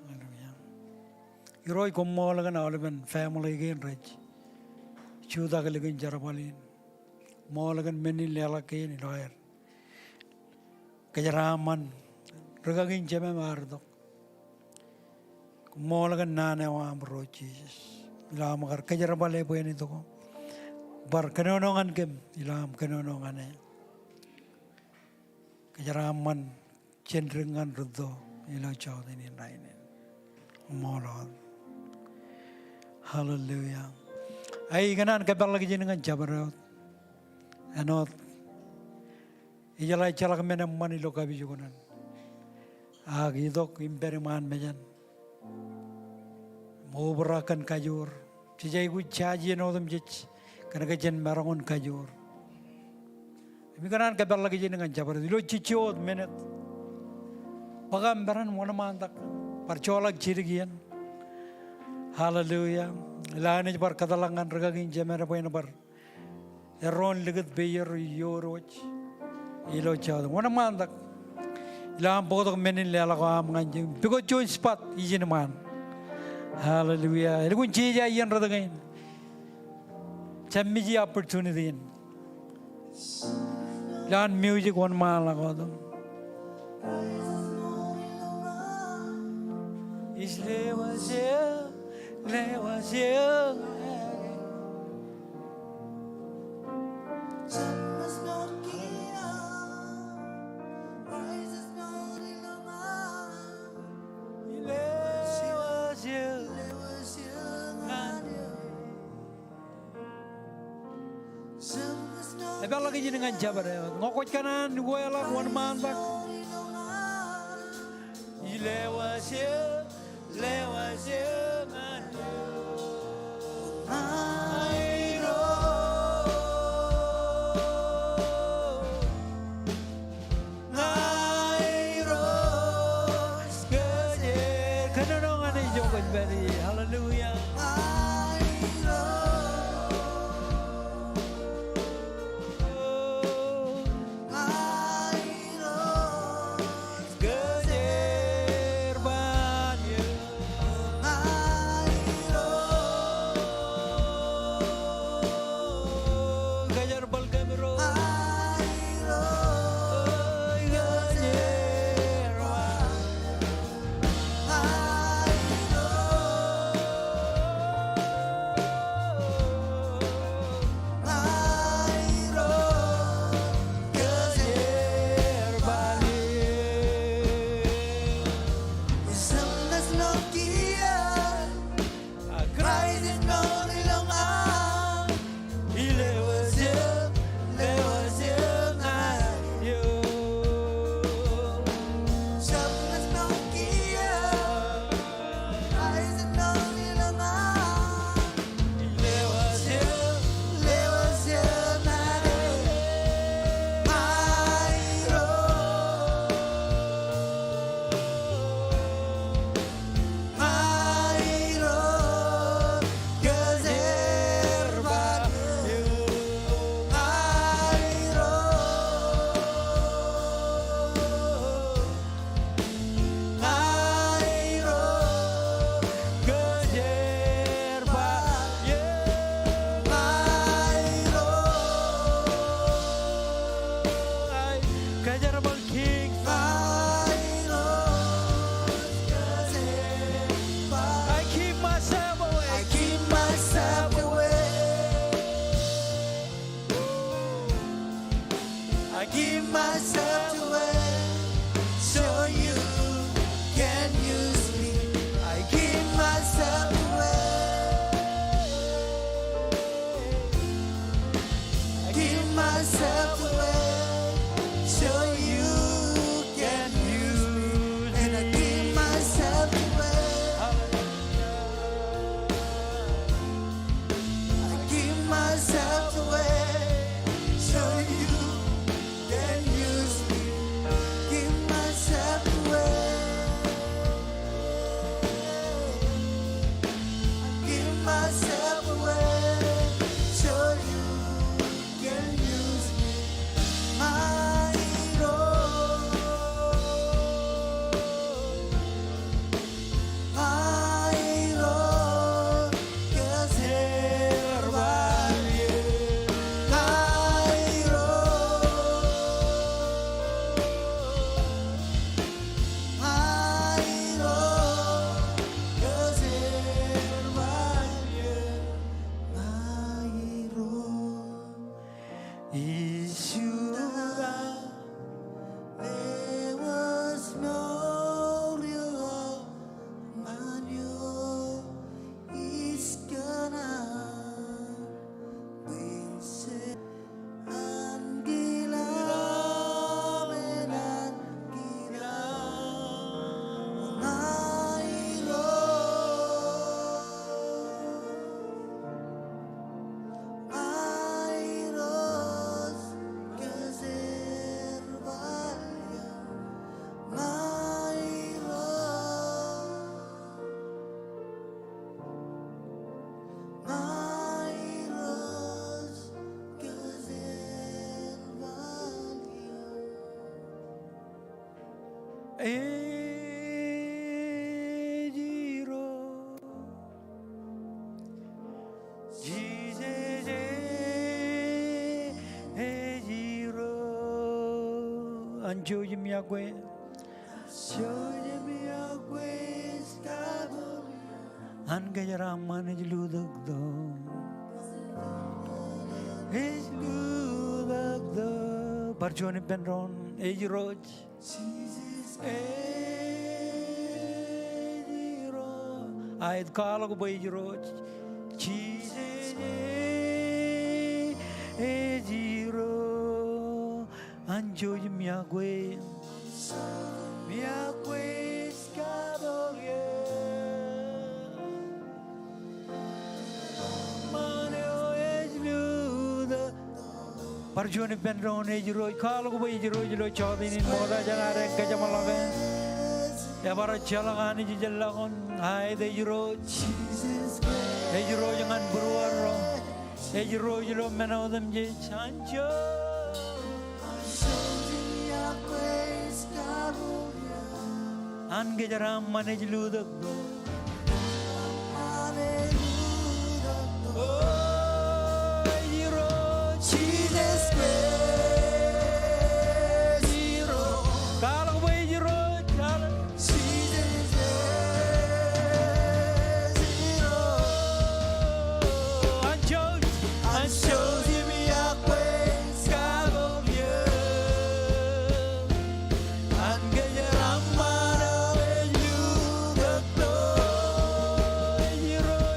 Hallelujah. Irooj, koṃṃool kōn aolepen family kein rej jutak ilikin jerbal in. Ṃool kōn men in leḷọk kein ilo aer kōjeraaṃṃan rūkaki in jemem ear itok. Koṃṃool kōn naan eo aṃ Irooj Jisōs. Ilo aṃ kar kōjerbale bwe en itok. Bar kōnono ñan kōm ilo aṃ kōnono ñan e. Kōjeraaṃṃan jān dik ñan rūtto ilo jọteen in rainin. Ṃool wōt. Hallelujah. Ak ikōṇaan kōpeḷḷọk ijin ñan jabdewōt āinwōt ijeḷā ejjeḷọk men eṃṃan ilo kapijuknen. Ak itok im pād iṃaan mejān im obrak kōn kajoor. Jej aikuj jaje āinwōt im jej kōnke jen maroñ in kajoor. Im ikōṇaan kōpeḷḷọk ijin ñan jabdewōt ilo jejjo wōt minit. Bōk aṃ peran wōnṃaantak. Bar joḷọk jidik iien. Hallelujah. Ilo Anij bar kōtḷọk ñan rūkaki in jemed bwe en bar erro in likūt peier iood wōj ilo jọteen. Wōnṃaantak ilo aṃ bōktok men in leḷọk eo aṃ ñan kōm. Pukot juon spot ijin iṃaan. Hallelujah. Elukkuun jeje iien rot kein. Jab miji opportunity in. Ilo an music wōnṃaanḷọk wōt. Epeḷḷọk ijin ñan jabdewōt. Ñe kwōj kōṇaan ukeḷọk wōnṃaantak. Ilo wōt eō, ilo wōt eō ñan eō. Ña Irooj, ña Irooj kōjerbal eō. Kōnono ñan e ijo kwōj pād ie. Hallelujah. Ña Irooj. Kōjerbal King. I give myself away. I give myself away. I give myself away so you can use me. I give myself away. I give myself away so you can use me. And I give myself away. I give myself away so you can use me. Give myself away. Give myself away so you can use me. My Lord. Ña Irooj kōjerbal eō. Ña Irooj. Ña Irooj kōjerbal eō. Ña Irooj. Ij jutak, there was no real hope, ñan eō ij kōṇaan, ij se ankilaḷ, ankilaḷ, ña Irooj. Ña Irooj kōjerbal eō. Ña Irooj. Ña Irooj kōjerbal eō. Ej Irooj. Jisōs ej Irooj. An jouj im iọkwe. Jouj im iọkwe. An kōjeraaṃṃan ej lutōktok. Ej lutōktok. Bar juon ippān doon. Ej Irooj. Jisōs ej Irooj. Aet, kwaḷọk bwe ej Irooj. Jisōs ej, ej Irooj. Anjọ im iọkwe. Im iọkwe ej kabuñōn. Ṃaan eo ej lutōk. Bar juon ippān doon, ej Irooj, kwaḷọk bwe ej Irooj ilo jọteen in ṃokta jān ad kōjeṃḷọke. Ebar ejjeḷọk Anij ijellọkun, aet ej Irooj. Ej Irooj ñan būruod ro. Ej Irooj ilo men otemjej. Anjọ. An kōjeraaṃṃan ej lutōk. O, ej Irooj. Jisōs Kraist, Irooj. Kwaḷọk bwe ej Irooj. Hallelujah. Anjọ, anjọ im iọkwe ej kabuñōn. An kōjeraaṃṃan eo ej lutōk. O, ej Irooj.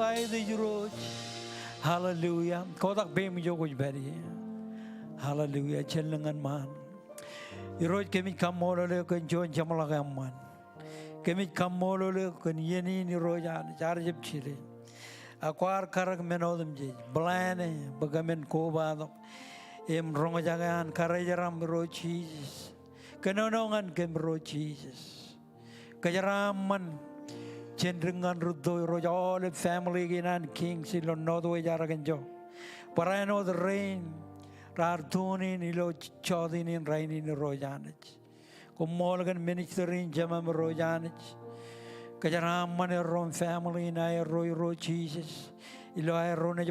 Aet ej Irooj. Hallelujah. Kotak peiṃ ijo kwōj pād ie. Hallelujah. Jen lōñ ñan ṃaan. Irooj, kōmij kaṃṃoolol eok kōn juon jeṃḷọk eṃṃan. Kōmij kaṃṃoolol eok kōn iien in, Irooj Anij, ear jab jide. Ak kwaar karōk men otemjej, plan e bwe kōmin kobatok im roñjake an karijeram, Irooj Jisōs. Kōnono ñan kōm, Irooj Jisōs. Kōjeraaṃṃan Jendrik ñan rūtto, Irooj, aolep family kein an Kings ilo Northwest Arkansas. Barāinwōt rein raar tune in ilo jọteen in rainin, Irooj Anij. Koṃṃool kōn ministry in jemām, Irooj Anij. Kōjeraaṃṃan erro im family in aerro, Irooj Jisōs. Ilo aerro naaj